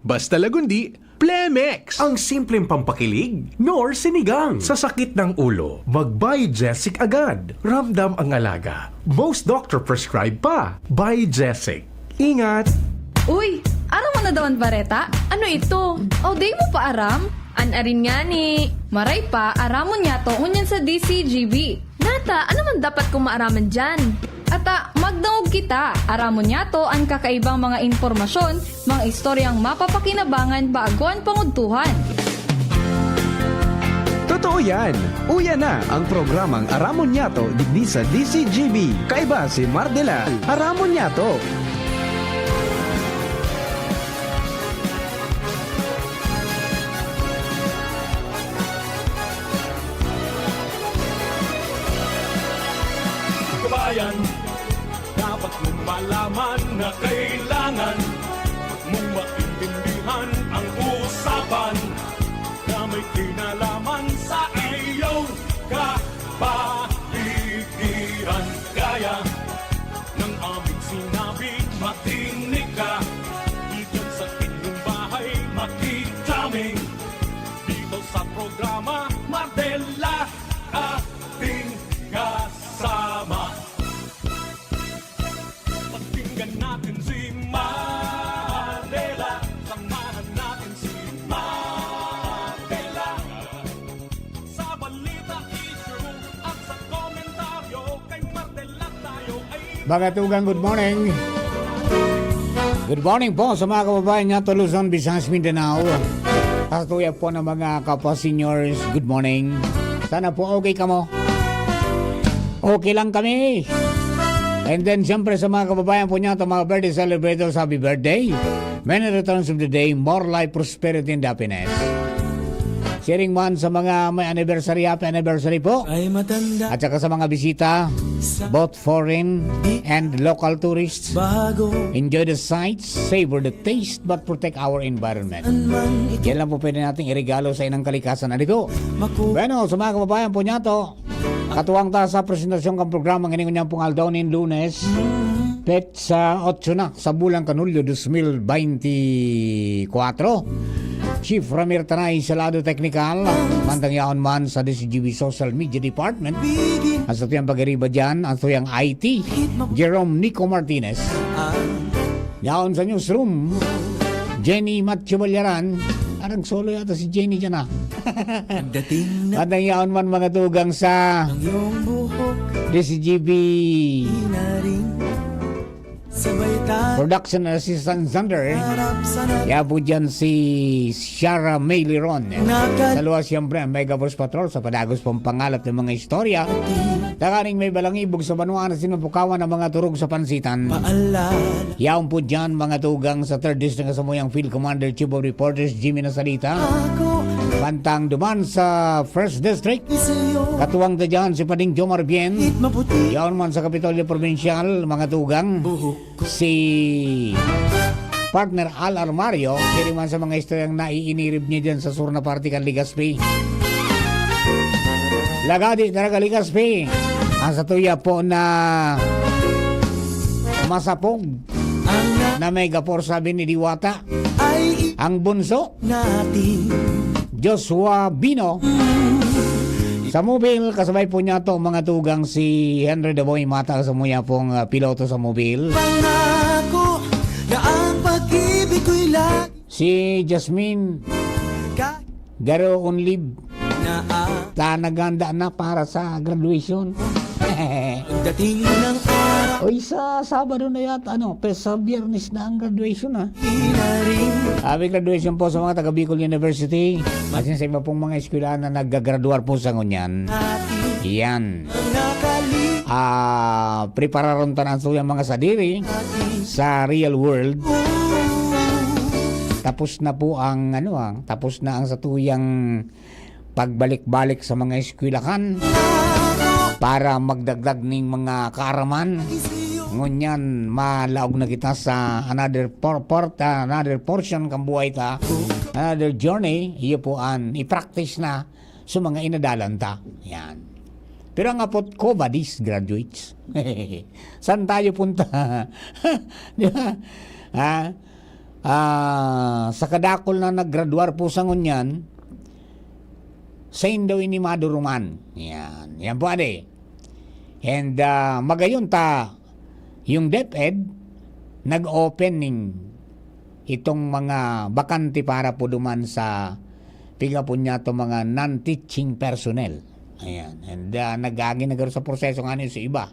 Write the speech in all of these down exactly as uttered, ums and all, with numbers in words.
Basta Lagundi, Plemex. Ang simpleng pampakilig, nor sinigang. Sa sakit ng ulo, mag-Biogesic agad. Ramdam ang alaga. Most doctor prescribe pa. Biogesic. Ingat! Uy, aram mo na daw an bareta? Ano ito? O, di mo pa aram? An arin ngani. Maray pa, aramon niyato ngunyan sa D C G B. Nata, ano man dapat kong maaraman diyan? Ata, magdangog kita. Aramon niyato an kakaibang mga impormasyon, mga istoryang mapapakinabangan bago an pangudtuhan. Totoo yan! Uya na ang programang Aramon Niyato digdi sa D C G B. Kaiba si Mardela. Aramon Niyato! Kabayan, dapat mong malaman na kailangan mong maintindihan ang usapan na may kinalaman sa iyong kapaligiran. Kaya ng aming sinabi, makinig ka. Diyan sa inyong bahay, makitaming. Dito sa programa, Mardela, ating kasama. Pakinggan natin si Mardela. Samahan natin si Mardela. Sa balita, issue, at sa komentaryo, kay Mardela tayo ay Mga tugang, good morning. Good morning po sa mga kababayan niyato Luzon, Visayas, Mindanao. Sa tuya po ng mga kapwa seniors, good morning. Sana po okay kamo. Okay lang kami. And then, siyempre, sa mga kababayan po niyato, mga birthday celebrators, happy birthday. Many returns of the day, more life, prosperity, and happiness. Siring man sa mga may anniversary, happy anniversary po. Ay matanda. At saka sa mga bisita, both foreign and local tourists. Bago. Enjoy the sights, savor the taste, but protect our environment. Yan lang po pwede nating iregalo sa inang kalikasan, ano po? Maku- Bueno, sa mga kababayan po niyato, katuwang ta sa presentasyon kan programa ngani ngunyan pong aldaw nin Lunes, petsa otso na sa bulan kan Hulyo dos mil baynte kwatro. Chief Ramir Tanay sa lado teknikal, mantang yaon man sa D C G B Social Media Department. Ang satuyang pag-ariba dyan, ang satuyang I T, Jerome Nico Martinez. Yaon sa newsroom, Jenny Matthew Ballaran. Parang solo yata si Jenny dyan, ah. Ang dating na Mantang yaon man mga tugang sa ang iyong buhok D C G B. Inaring sabay tayo Production Assistant Center. Harap sa nag- Kaya po dyan si Shara May Liron. Nakal- Sa luwas, siyempre, ang Mega Force Patrol sa padagos pong pangalap ng mga istorya. Tanganing may balangibog sa banwa na sinupukawan ng mga turog sa pansitan. Paalala. Yaon po dyan, mga tugang sa Third District, sa muyang Field Commander, Chief of Reporters, Jimmy Nasalita. Ako. Bantang duman sa First District, Sa'yo. Katuwang ta dyan si Pading Jomar Bien. It maputi. Yaon man sa Kapitolyo Probinsyal, mga tugang. Buhok. Si partner Al Armario, kini man sa mga istoryang naiinirib niya dyan sa sur na parte kan Legazpi. Lagadi talaga Legazpi. Ang satuya po na masapog Ang na na may gapor, sabi ni Diwata. Ay Ang bunso, natin. Joshua Bino. Sa Mobil, kasabay po niya to, mga tugang, si Henry Daboy Mata, sa muya pong, ah, piloto sa Mobil. Pangako na ang pag-ibig ko'y lagi Si Jasmine ka Garo on leave. Na ang Ta naganda na para sa graduation. Dating ng araw. Oy, sa Sabado na yata, ano, pe, sa Biyernes na ang graduation, ha? Inaring. Happy graduation po sa mga taga Bicol University. At sa iba pong mga eskwelahan na naggagraduar po sa ngunyan. Ating Yan. Mga kali- Ah, prepararon ta na ang tuyang mga sadiri sa real world. Tapos na po ang, ano, ah, tapos na ang satuyang pagbalik-balik sa mga eskwelahan para magdagdag ning mga kaaraman. Ngunyan, malaog na kita sa another por-, por-, another portion kan buhay ta, another journey. Iyo po an i-practice na sa mga inadalan ta. Yan. Pero ang apot ko, badis, graduates. Saan tayo punta? Di ba? Ha? Ah, sa kadakul na naggraduar po sa ngunyan, sain daw ini maduruman. Yan. Yan po, ade. And, ah, magayon ta, yung DepEd, nag-open ning itong mga bakante para po duman sa piga po niya to mga non-teaching personnel. Ayan. And, ah, nag-agi na garo sa proseso nga niyo sa iba.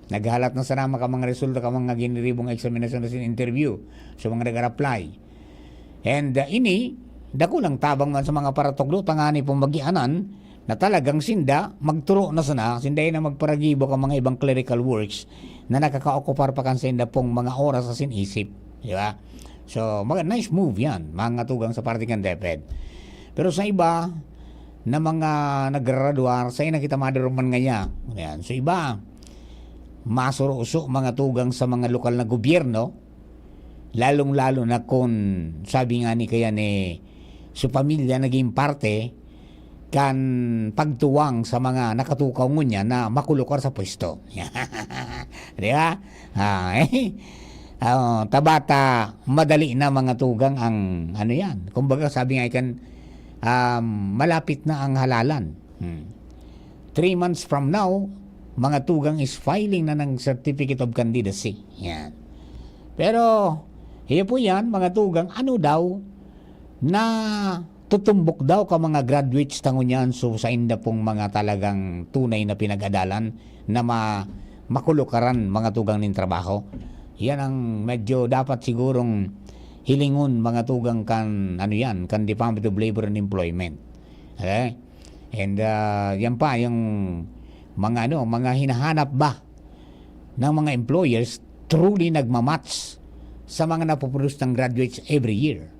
Naghalat na sana ka mga resulta ka mga giniribong eksaminasyon na sin interview sa mga nag-apply. And, ah, ini, dakulang tabang man sa mga paratugdo, tangani pong magianan, na talagang sinda, magturo na sana, sinda na magparagibo ka mga ibang clerical works na nakakaokupar pa kan sinda pong mga oras sa sin isip. Di ba? So, mag-, nice move yan, mga tugang sa parte kan DepEd. Pero sa iba, na mga nagragraduar, sa ina kita maduruman ngaya. Yan. So, iba, masuruso mga tugang sa mga lokal na gobyerno, lalong-lalo na kung sabi nga ni kaya ni su pamilya naging parte kan pagtuwang sa mga nakatukaw ngunyan na makulukar sa pwesto. Di ba? Ah, eh, ah, tabata, madali na mga tugang ang ano yan. Kumbaga sabi nga kan, um, malapit na ang halalan. Hmm. Three months from now, mga tugang is filing na ng certificate of candidacy. Yan. Pero, iyo po yan, mga tugang, ano daw na tutumbok daw ka mga graduates ta ngunyan, so sa inda pong mga talagang tunay na pinag-adalan na ma-, makulukaran mga tugang nin trabaho. Yan ang medyo dapat sigurong hilingon mga tugang kan, ano yan, kan Department of Labor and Employment. Okay? And, ah, yan pa, yung mga ano, mga hinahanap ba ng mga employers truly nagmamatch sa mga napoproduce ng graduates every year.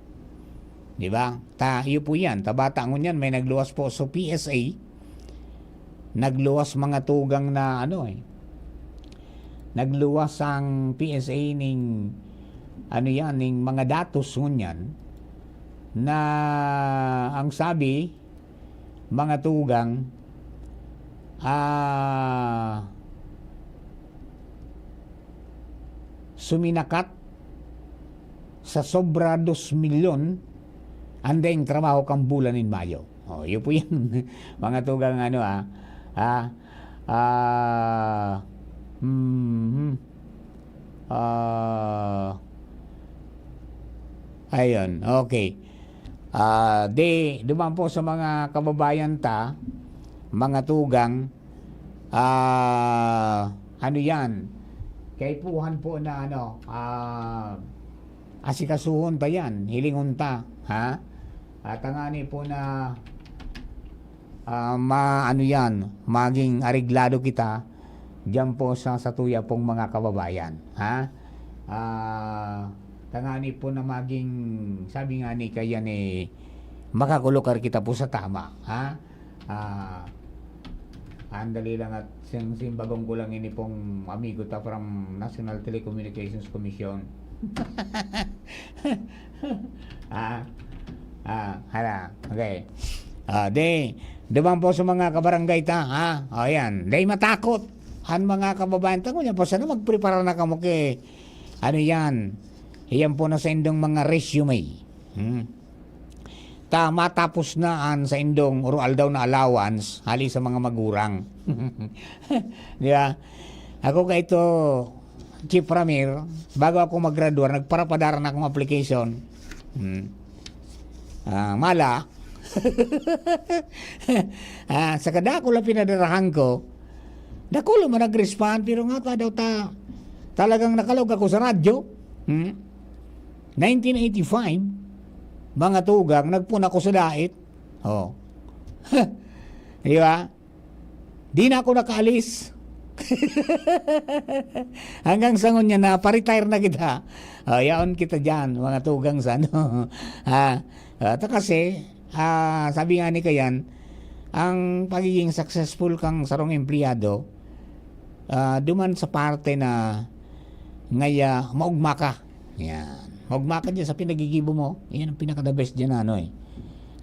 Di ba? Ta, iyo po yan. Tabata ngunyan, may nagluwas po sa P S A. Nagluwas mga tugang na ano eh. Nagluwas ang P S A ning ano yan, ning mga datos ngunyan na ang sabi, mga tugang, ah, suminakat sa sobra dos milyon ang daing trabaho kan bulan nin Mayo. Oh, iyo po yan. Mga tugang ano, ah. Ah, ah, mhm. Ah, ayun, okay. Ah, di, duman po sa mga kababayan ta, mga tugang, ah, ano yan, kaipuhan po na ano, ah, asikasuhon ta yan, hilingon ta, ha? At tangani po na, ah, ma-, ano yan, maging areglado kita diyan po sa, sa tuya pong mga kababayan, ha? Ah, tangani po na maging, sabi nga ni kaya ni, makakulukar kita po sa tama, ha? Ah, andali lang at sing-, simbagong ko lang ini pong amigo ta from National Telecommunications Commission. Ah, ah, hala. Okay. Ah, di, duman po sa mga kabarangay ta, ha? O, yan. Di matakot ang mga kababayan ta. Ngunyan po, sana magprepara na kamo kay, ano yan? Iyan po na sa indong mga resume. Hmm. Ta, matapos na an saindong oro-aldaw na allowance hali sa mga magurang. Di ba? Ako kaito, Chief Ramir, bago ako mag-graduar, nagparapadara na akong application. Hmm. Ah, mala. Ah, sa kadakul na pinadarahan ko, dakul man nag-respond, pero nga ta daw ta, talagang nakalog ako sa radyo. Hmm? Nineteen eighty-five, mga tugang, nagpuna ko sa dait. Oh. Di ba? Di na ako nakaalis. Hanggang sa ngunyan na, pa-retire na kita. Oh, yaon kita dyan, mga tugang sa ano. Ah, ah, ta kasi, ah, sabi nga ni Kayan, ang pagiging successful kang sarong empleyado, ah, duman sa parte na ngaya maugma ka. Yan. Maugma ka dyan sa pinagigibo mo. Yan ang pinaka-the best dyan, ano eh.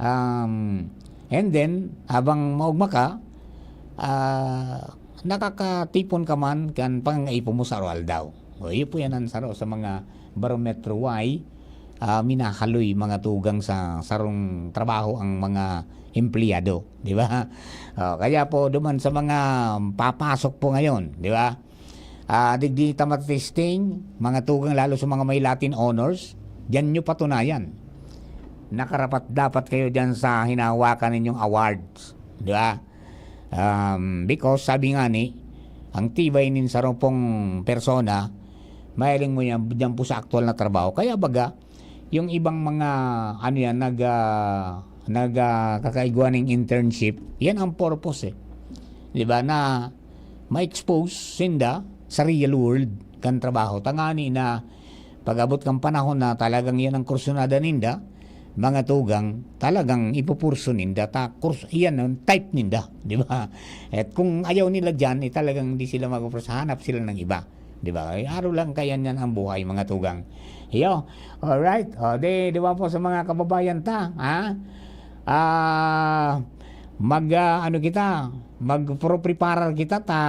Um, and then, habang maugma ka, ah, nakakatipon ka man kan pangangaipo mo sa aldaw. O, iyo po yan ang saro sa mga barometro. Why? ah, minahaloy, mga tugang, sa sarong trabaho ang mga empleyado, di ba? Oh, kaya po, duman sa mga papasok po ngayon, di ba? Ah, digdi ta matetesting, mga tugang, lalo sa mga may Latin honors, diyan nyo patunayan. Nakarapat-dapat kayo diyan sa hinahawakan ninyong awards, di ba? Um, because, sabi nga ni, ang tibay nin sarong pong persona, mahiling mo yan, diyan po sa aktual na trabaho. Kaya baga, yung ibang mga, ano yan, nag, ah, nag, ah, kakaigwa ning internship, yan ang purpose eh. Di ba? Na ma-expose sinda sa real world kan trabaho. Tangani na pag-abot kan panahon na talagang yan ang kursunada ninda, mga tugang, talagang ipupurso ninda ta kurs-, yan ang type ninda, di ba? At kung ayaw nila diyan, eh, talagang di sila magpupurso, hanap sila ng iba, di ba? Eh, aro lang kaya niyan ang buhay, mga tugang. Iyo, alright. O, di, di ba po sa mga kababayan ta, ha? Ah, mag, ah, ano kita, magpro-preparar kita ta,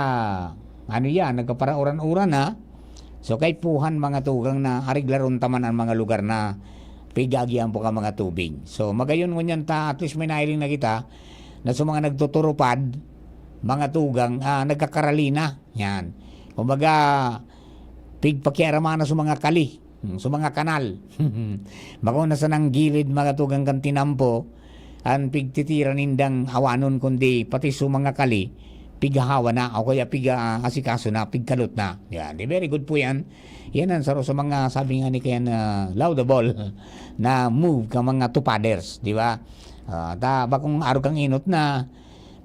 ano yan, nagkaparauran-uran, ha? So, kaipuhan, mga tugang, na areglaron ta man ang mga lugar na pig-aagihan po ka mga tubig. So, magayon ngunyan ta, at least may nahiling na kita na sa mga nagtuturupad, mga tugang, ah, nagkakarali na. Yan. Kumbaga, pigpakiaraman na sa mga kali, hmm, sa mga kanal. Bako na sanang gilid, mga tugang, kan tinampo, an pigtitira nindang awanon, kundi pati sa mga kali, pighahawa na, o kaya pig-aasikaso na, pigkalot na. Yan. Di, very good po yan. Yan ang saro sa mga, sabi nga ni kaya na laudable na move ka mga tupaders, di ba? Ah, ta, bakong arog kang inot na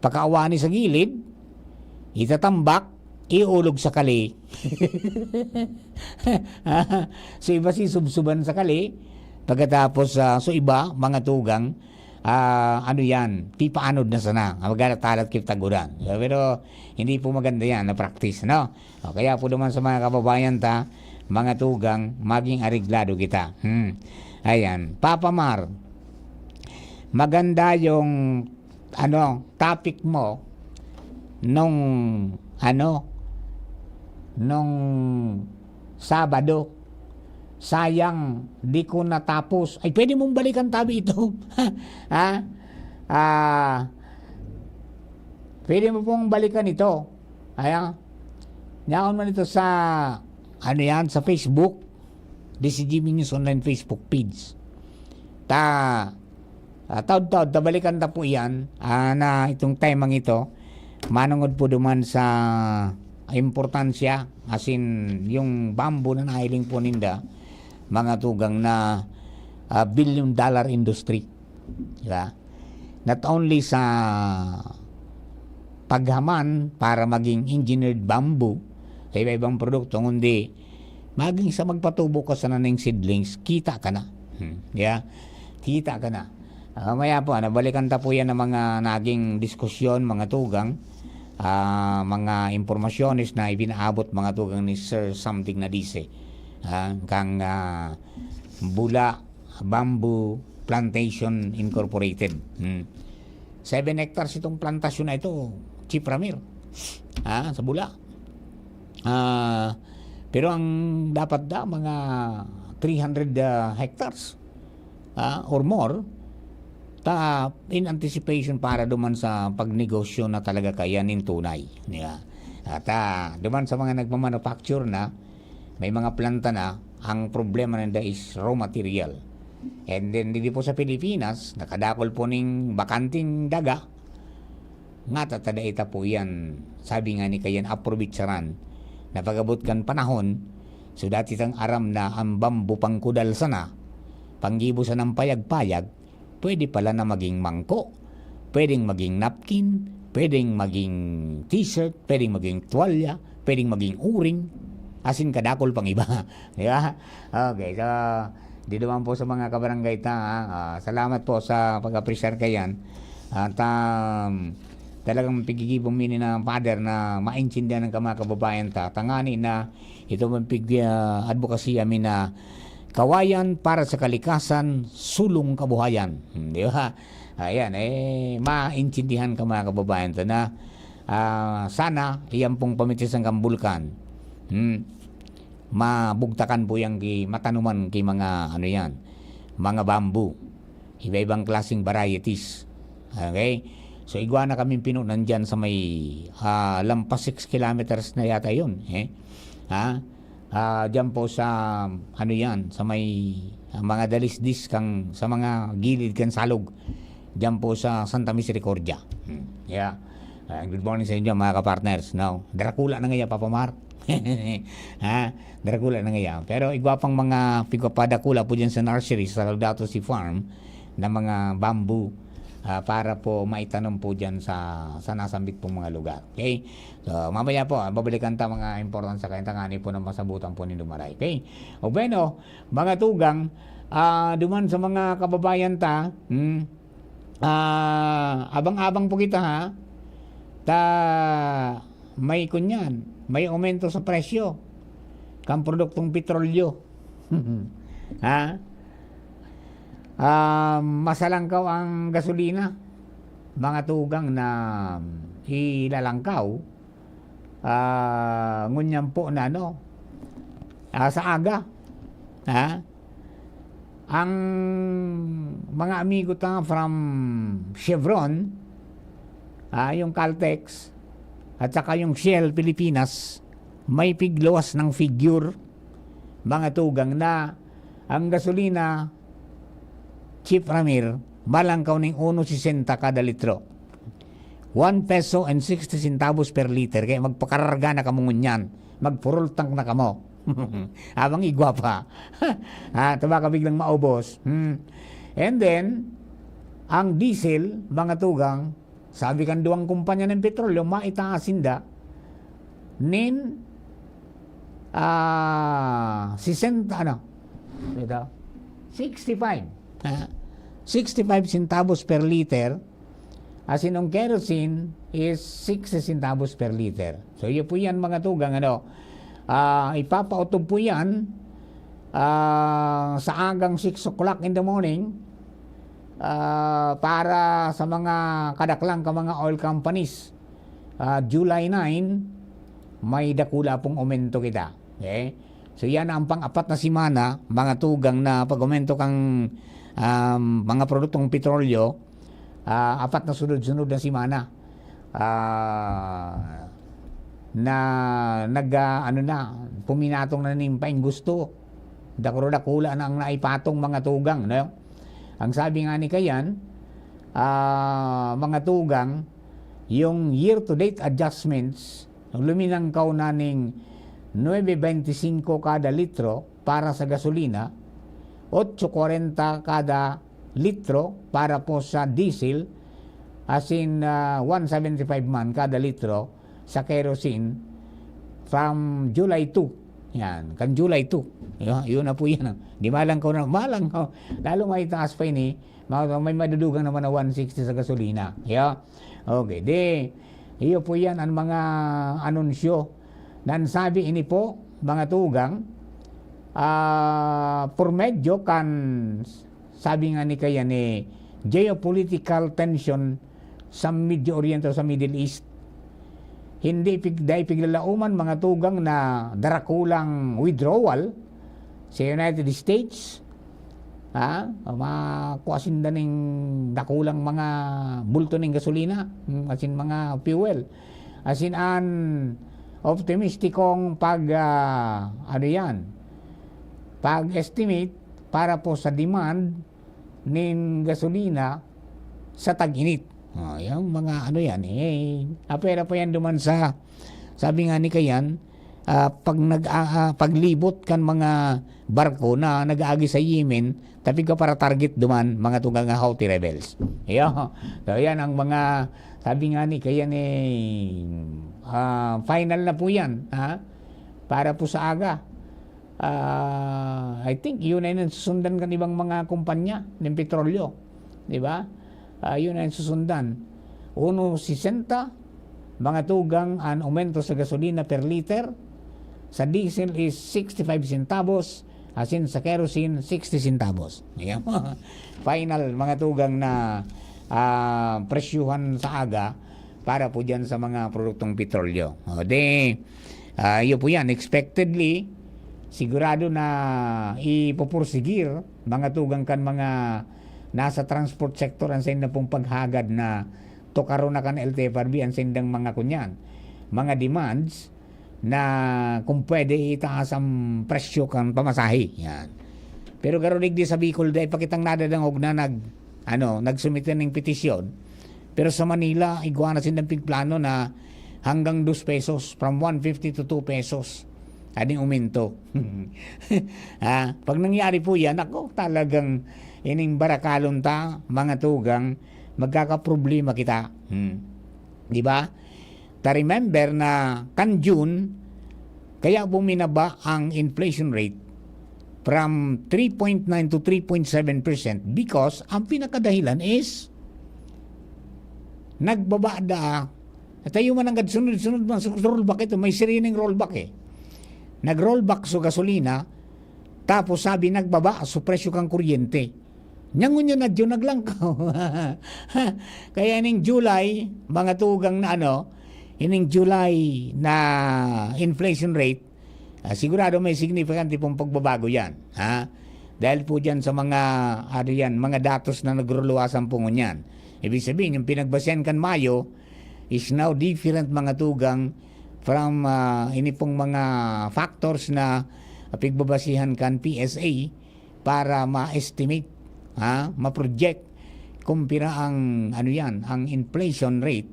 pakaawani sa gilid, itatambak, iulog sa kali. So, iba si subsuban sa kali, pagkatapos, ah, so iba, mga tugang, ah, ano yan, pipaanod na sana, magkatalat kitaguran. So, pero hindi po maganda yan na practice, no? O, kaya po naman sa mga kababayan ta, mga tugang, maging areglado kita. Hmm. Ayan, Papa Mar, maganda yung, ano, topic mo nung, ano, nung Sabado. Sayang, di ko natapos. Ay, pwede mong balikan tabi ito. Ha? Ah, pwede mo pong balikan ito. Ayan. Yaon man ito sa, ano yan, sa Facebook. D C G B News Online Facebook page. Ta, ah, taud-taud, tabalikan ta po iyan, ah, na itong temang ito, manungod po duman sa importansya, as in, yung bamboo na nahiling po ninda, mga tugang, na, ah, billion dollar industry. Di ba? Not only sa paghaman para maging engineered bamboo, sa iba-ibang produkto, kundi maging sa magpatubo ka sana ning seedlings, kita ka na. Hmm, yeah? Kita ka na. Ah, maya po, ah, nabalikan ta po yan ng mga naging diskusyon, mga tugang, ah, mga impormasyones na ipinaabot, mga tugang, ni Sir Something na Dice. Ah, kang, ah, Bula Bamboo Plantation Incorporated. Hmm. Seven hectares itong plantasyon na ito, Chief Ramir. Ah, sa Bula. Ah, pero ang dapat da, mga three hundred, ah, hectares, ah, or more, ta in anticipation para duman sa pagnegosyo na talaga kaya nin tunay, di ba? At, ah, duman sa mga nagmamanufacture na, may mga planta na, ang problema ninda is raw material. And then, didi po sa Pilipinas, nakadakol po ning bakanting daga, nga tatada ita po yan, sabi nga ni kayan, aprobitsaran. Na pag-abot kan panahon, so dati tang aram na ang bamboo pangkudal sana, panggibo sanang payag-payag, pwede pala na maging mangko, pwedeng maging napkin, pwedeng maging t-shirt, pwedeng maging tuwalya, pwedeng maging uring, asin kadakol pang iba. Di ba? Okay, so, di naman po sa mga kabarangay ta, ha? Ah, salamat po sa pag-apresyar kayan. At, um, talagang pigigibong mini na, Father, na maintindihan ng mga kababayan ta. Tangani na ito man pig-, ah, advocacy amin na kawayan para sa kalikasan, sulong kabuhayan. Hmm, di ba? Ayan, eh, maintindihan ka, mga kababayan ta, na, ah, sana, iyan pong pamitisan kang bulkan. Hmm. Mabugtakan po yan ki, matanuman ki mga, ano yan, mga bamboo. Iba-ibang klaseng varieties. Okay? So, igwa na kaming pinunan dyan sa may, ah, lampas six kilometers na yata yun. Eh? Ha? Ah, dyan po sa, ano yan, sa may, ah, mga dalisdis kang, sa mga gilid kan salog. Dyan po sa Santa Misericordia. Hmm. Yeah. Ah, good morning sa inyo, mga kapartners. No? Dracula na nga yan, Papa Mar. Ha? Dracula na nga yan. Pero igwa pang mga pigpapadakula po dyan sa nursery, sa Laudato Si Farm, na mga bamboo, ah, para po maitanom po dyan sa, sa nasambit pong mga lugar. Okay? So, mamaya po, ah, babalikan ta mga importante sa kayang tangani po na masabutan po ni Dumaray. Okay? O bueno, mga tugang, ah, duman sa mga kababayan ta, hmm, ah, abang-abang po kita, ha? Ta, may kunyan, may aumento sa presyo kan produktong petrolyo. Ha? Ah, masalangkaw ang gasolina, mga tugang na ilalangkaw, ah, ngunyan po na ano, ah, sa aga. Ha? Ang mga amigo ta from Chevron, ah, yung Caltex, at saka yung Shell Pilipinas, may pigluwas ng figure, mga tugang, na ang gasolina, Chief Ramir, malangkaw ning uno sesenta kada litro. One peso and sixty centavos per liter. Kaya magpakararga na kamo ngunyan. Magpurultang na kamo. Habang igwa pa. Ah, ito baka biglang maubos. Hmm. And then, ang diesel, mga tugang, sabi kan duwang kumpanya ng petrolyo, maitaas sinda nin, ah, sesenta, ano? Ito, sixty-five. Ah, sixty-five centavos per liter. Asin ang kerosene is sixty centavos per liter. So, iyo po yan, mga tugang, ano? Ah, ipapautob po yan, ah, sa agang six o'clock in the morning, ah, para sa mga kadaklang ka mga oil companies. Ah, July nine, may dakula pong aumento kita. Okay? So, yan ang pang-apat na semana, mga tugang, na pag-aumento kang, um, mga produktong petrolyo, ah, apat na sunod-sunod na semana. Ah, na nag, ah, ano na, puminatong na nin paing gusto. Dakuro-dakula na ang naipatong, mga tugang, no? Ang sabi nga ni Kayan, ah, mga tugang, yung year-to-date adjustments, luminangkaw na ning nuebe beintisinko kada litro para sa gasolina, otso kwarenta kada litro para po sa diesel, asin, ah, one seventy-five man kada litro sa kerosene from July two. Yan, kan July two. Yun, yun na po yan. Di malangkaw na, malangkaw. Lalo may taas pa ini, ma-, may madudugang naman na one sixty sa gasolina. Yeah? Okay, di, iyo po yan ang mga anunsyo. Nan sabi ini po, mga tugang, ah, por medyo kan, sabi nga ni kaya ni, geopolitical tension sa Medio Oriente o sa Middle East. Hindi pig-, dai piglalauman, mga tugang, na darakulang withdrawal sa United States, ha? Makua sinda ning dakulang mga bulto ning gasolina, mm, asin mga fuel. Asin an optimistikong pag, ah, ano yan, pag-estimate para po sa demand nin gasolina sa tag-init. Oh, yung mga ano yan, eh, apwera pa yan duman sa, sabi nga ni Kayan, ah, pag nag, ah, ah, paglibot kan mga barko na nag-aagi sa Yemen, tapi ka para target duman, mga tugang nga Houthi rebels. Iyo. So, yan ang mga, sabi nga ni Kayan, eh, ah, final na po yan, ha? Para po sa aga. Ah, I think, yun ay nasusundan kan ibang mga kumpanya ng petrolyo. Di ba? Ah, yun ay nasusundan. Uno sesenta, mga tugang, an aumento sa gasolina per liter. Sa diesel is sixty-five centavos, asin sa kerosene, sixty centavos. Ayan. Final, mga tugang, na, ah, presyuhan sa aga para po dyan sa mga produktong petrolyo. O, di, ah, yun po yan. Expectedly, sigurado na ipupursigir Mga tugang kan mga nasa transport sector, ang sainda pong paghagad na tukaron na kan L T F R B ang saindang mga kunyan, mga demands na kung pwede itaas ang presyo kan pamasahe. Yan. Pero garo digdi sa Bicol, dai pa kitang nadadangog na nag-, ano, nagsumite ning petisyon. Pero sa Manila, igwa na sindang pigplano na hanggang dos pesos, from one fifty to two pesos. Ading umento. Ah, pag nangyari po yan, ako, talagang ining barakalon ta, mga tugang, magkakaproblema kita. Hmm. Di ba? Ta remember na kan June, kaya buminaba ang inflation rate from three point nine to three point seven percent because ang pinakadahilan is nagbaba da. Tayo man ang sunod-sunod man sa rollback ito, may sirining rollback eh. Nag-rollback so gasolina, tapos sabi nagbaba so presyo kang kuryente. Nyangon yun na yun naglangkaw. Kaya ining July, mga tugang na ano, ining July na inflation rate, ah, sigurado may signifikante pong pagbabago yan. Ha? Dahil po dyan sa mga, ano yan, mga datos na nagruluwasan po ngunyan. Ibig sabihin, yung pinagbasihan kan Mayo is now different, mga tugang, from, ah, ini pong mga factors na pigbabasihan kan P S A para ma-estimate, ha, ma-project kung pira ang, ano yan, ang inflation rate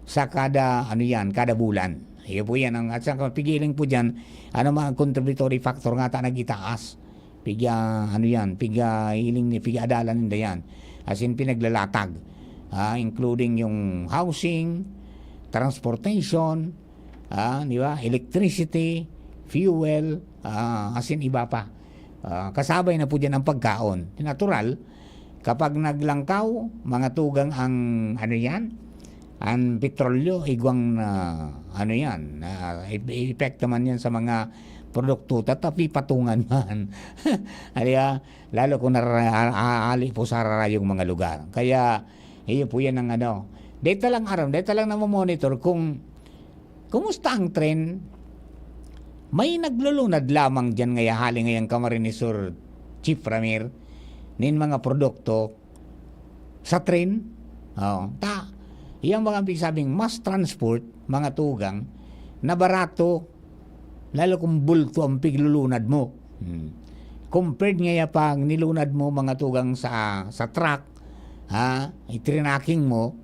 sa kada, ano yan, kada bulan. Iyo po yan. Ang, at sa pigiling po dyan, ano mga contributory factor nga ta nagitaas? Piga, ano yan, piga hiling ni, piga adalan ninda yan. As in, pinaglalatag. Ah, including yung housing, transportation, ah, di ba? Electricity, fuel, ah, as in, iba pa. Ah, kasabay na po dyan ang pagkaon. Natural, kapag naglangkaw, mga tugang ang, ano yan, ang petrolyo, igwang na, ano yan, na epekto man yan sa mga produkto, tatapi patungan man. Ano yan? Lalo kung nara-, a-, aali po sa rarayong mga lugar. Kaya, iyo po yan ang ano. Dito lang aram, dito lang namomonitor kung kumusta ang trend. May naglulunad lamang dyan ngaya hali ngayang Camarines Sur, Chief Ramir, nin mga produkto sa train. Oo. Ta, iyang mga pigsabing mass transport, mga tugang, na barato, lalo kung bulto ang piglulunad mo. Hmm. Compared ngaya pag nilunad mo, mga tugang, sa, sa truck, ha, itrinaking mo,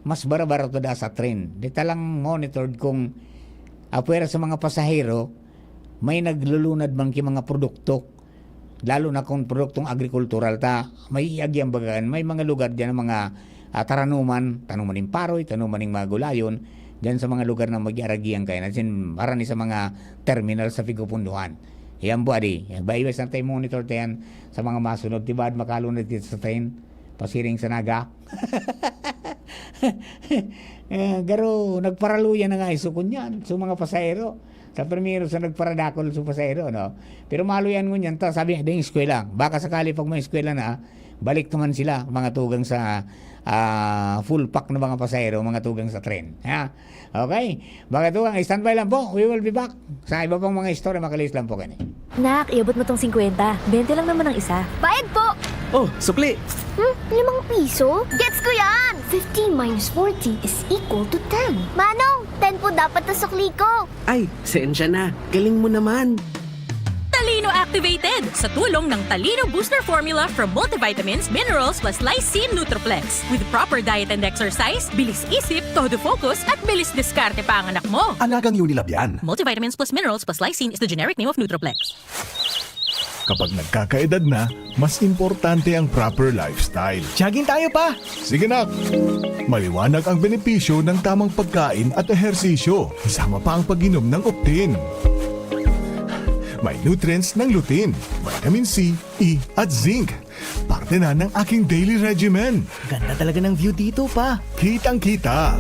mas barabarato da sa train. Dita lang monitored kung apwera sa mga pasahero, may naglulunad man ki mga produkto. Lalo na kung produktong agrikultural ta, may iagyan bagaan, may mga lugar diyan, mga, ah, taranuman, tanuman ning paroy, tanuman ning mga gulayon, diyan sa mga lugar na mag-iaragian kayo, as in, para ni sa mga terminal sa Figo Punduhan. Yan po, adi. Baiwas na tayo monitor tayan sa mga masunod. Tibad, makalunod dito sa train, pasiring sa Naga. Eh, garo, nagparaluyan na nga iso kunyan. So, mga pasahero, sa primero sa nagparadakol sa pasahero, no? Pero maluyan ngunyan ta, sabi, "Ding eskwela." Baka sakali pag may eskwela na, balik naman sila, mga tugang sa, ah, full pack na mga pasahero, mga tugang sa tren. Ha? Okay? Mga tugang, standby lang po. We will be back sa iba pang mga istorya. Makalis lang po kani. Nak, iabot mo tong singkwenta. Bente lang naman ang isa. Bayad po! Oh, sukli! Hmm? Limang piso? Gets ko yan! Fifty minus forty is equal to ten. Manong, ten po dapat na sukli ko. Ay, sensya na. Galing mo naman. Talino Activated sa tulong ng Talino Booster Formula from multivitamins, minerals plus lysine Nutriplex. With proper diet and exercise, bilis isip, todo focus, at bilis diskarte pa ang anak mo. Alagang Unilab yan. Multivitamins plus minerals plus lysine is the generic name of Nutriplex. Kapag nagkakaedad na, mas importante ang proper lifestyle. Jogging tayo, pa! Sige, nak! Maliwanag ang benepisyo ng tamang pagkain at ehersisyo, kasama pa ang pag-inom ng Optin. May nutrients ng lutein, vitamin C, E, at zinc. Parte na ng aking daily regimen. Ganda talaga ng view dito, pa. Kitang-kita.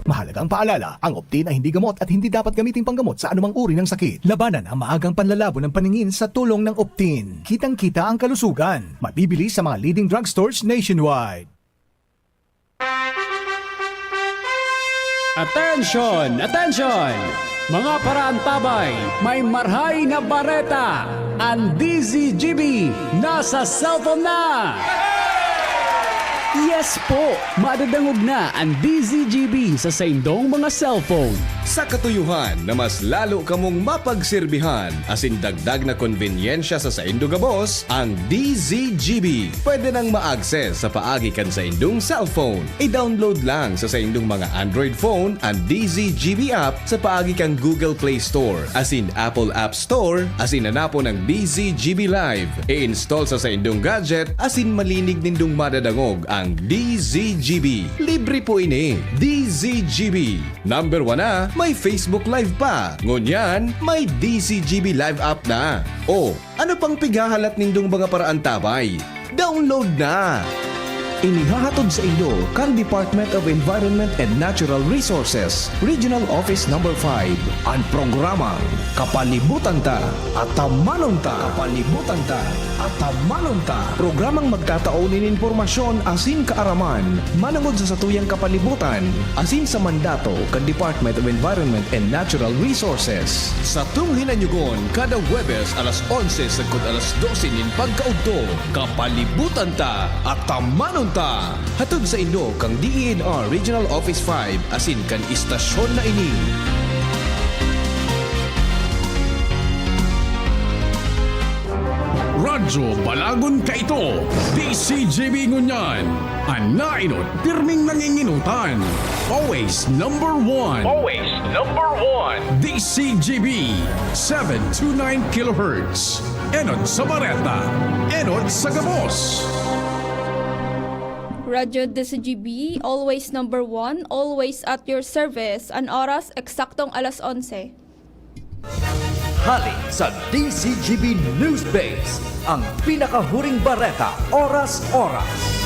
Mahalagang paalala, ang Optin ay hindi gamot at hindi dapat gamitin panggamot sa anumang uri ng sakit. Labanan ang maagang panlalabo ng paningin sa tulong ng Optin. Kitang-kita ang kalusugan. Mabibili sa mga leading drugstores nationwide. Attention! Attention! Mga paraantabay, may marhay na bareta! An D Z G B nasa cellphone na! Yes po! Madadangog na an D Z G B sa saindong mga cellphone. Sa katuyohan na mas lalo kamong mapagserbihan asin dagdag na konbenyensya sa saindo gabos, ang D Z G B pwede nang ma-access sa paagi kan saindong cellphone. I-download lang sa saindong mga Android phone an D Z G B app sa paagi kan Google Play Store asin Apple App Store asin hanapon ang D Z G B Live. I-install sa saindong gadget asin malinig nindong madadangog ang D Z G B. Libre po ini. D Z G B. Number one na, may Facebook Live pa. Ngunyan, may D Z G B Live app na. O, ano pang pighahalat nindong mga paraantabay? Download na! Inihahatod sa inyo kan Department of Environment and Natural Resources, Regional Office Number five, an programang Kapalibutan Ta, Atamanon Ta. Kapalibutan Ta, Atamanon Ta. Programang magtatao nin impormasyon asin kaaraman manongod sa satuyang kapalibutan asin sa mandato kan Department of Environment and Natural Resources. Satong hinanyugon kada Huwebes alas onse sagkod alas dose nin pagkaudto, Kapalibutan Ta, Atamanon Ta. Hatod saindo kan D E N R Regional Office five asin kan istasyon na ini. Radyo Balagon Kaito, D Z G B ngunyan. An naenot, pirming nangingenotan. Always number one. Always number one. D Z G B, seven two nine kilohertz. Enot sa bareta, enot sa gabos. Radyo D Z G B, always number one, always at your service. An oras, eksaktong alas onse. Hale sa D Z G B News Base, ang pinakahuring bareta, oras-oras.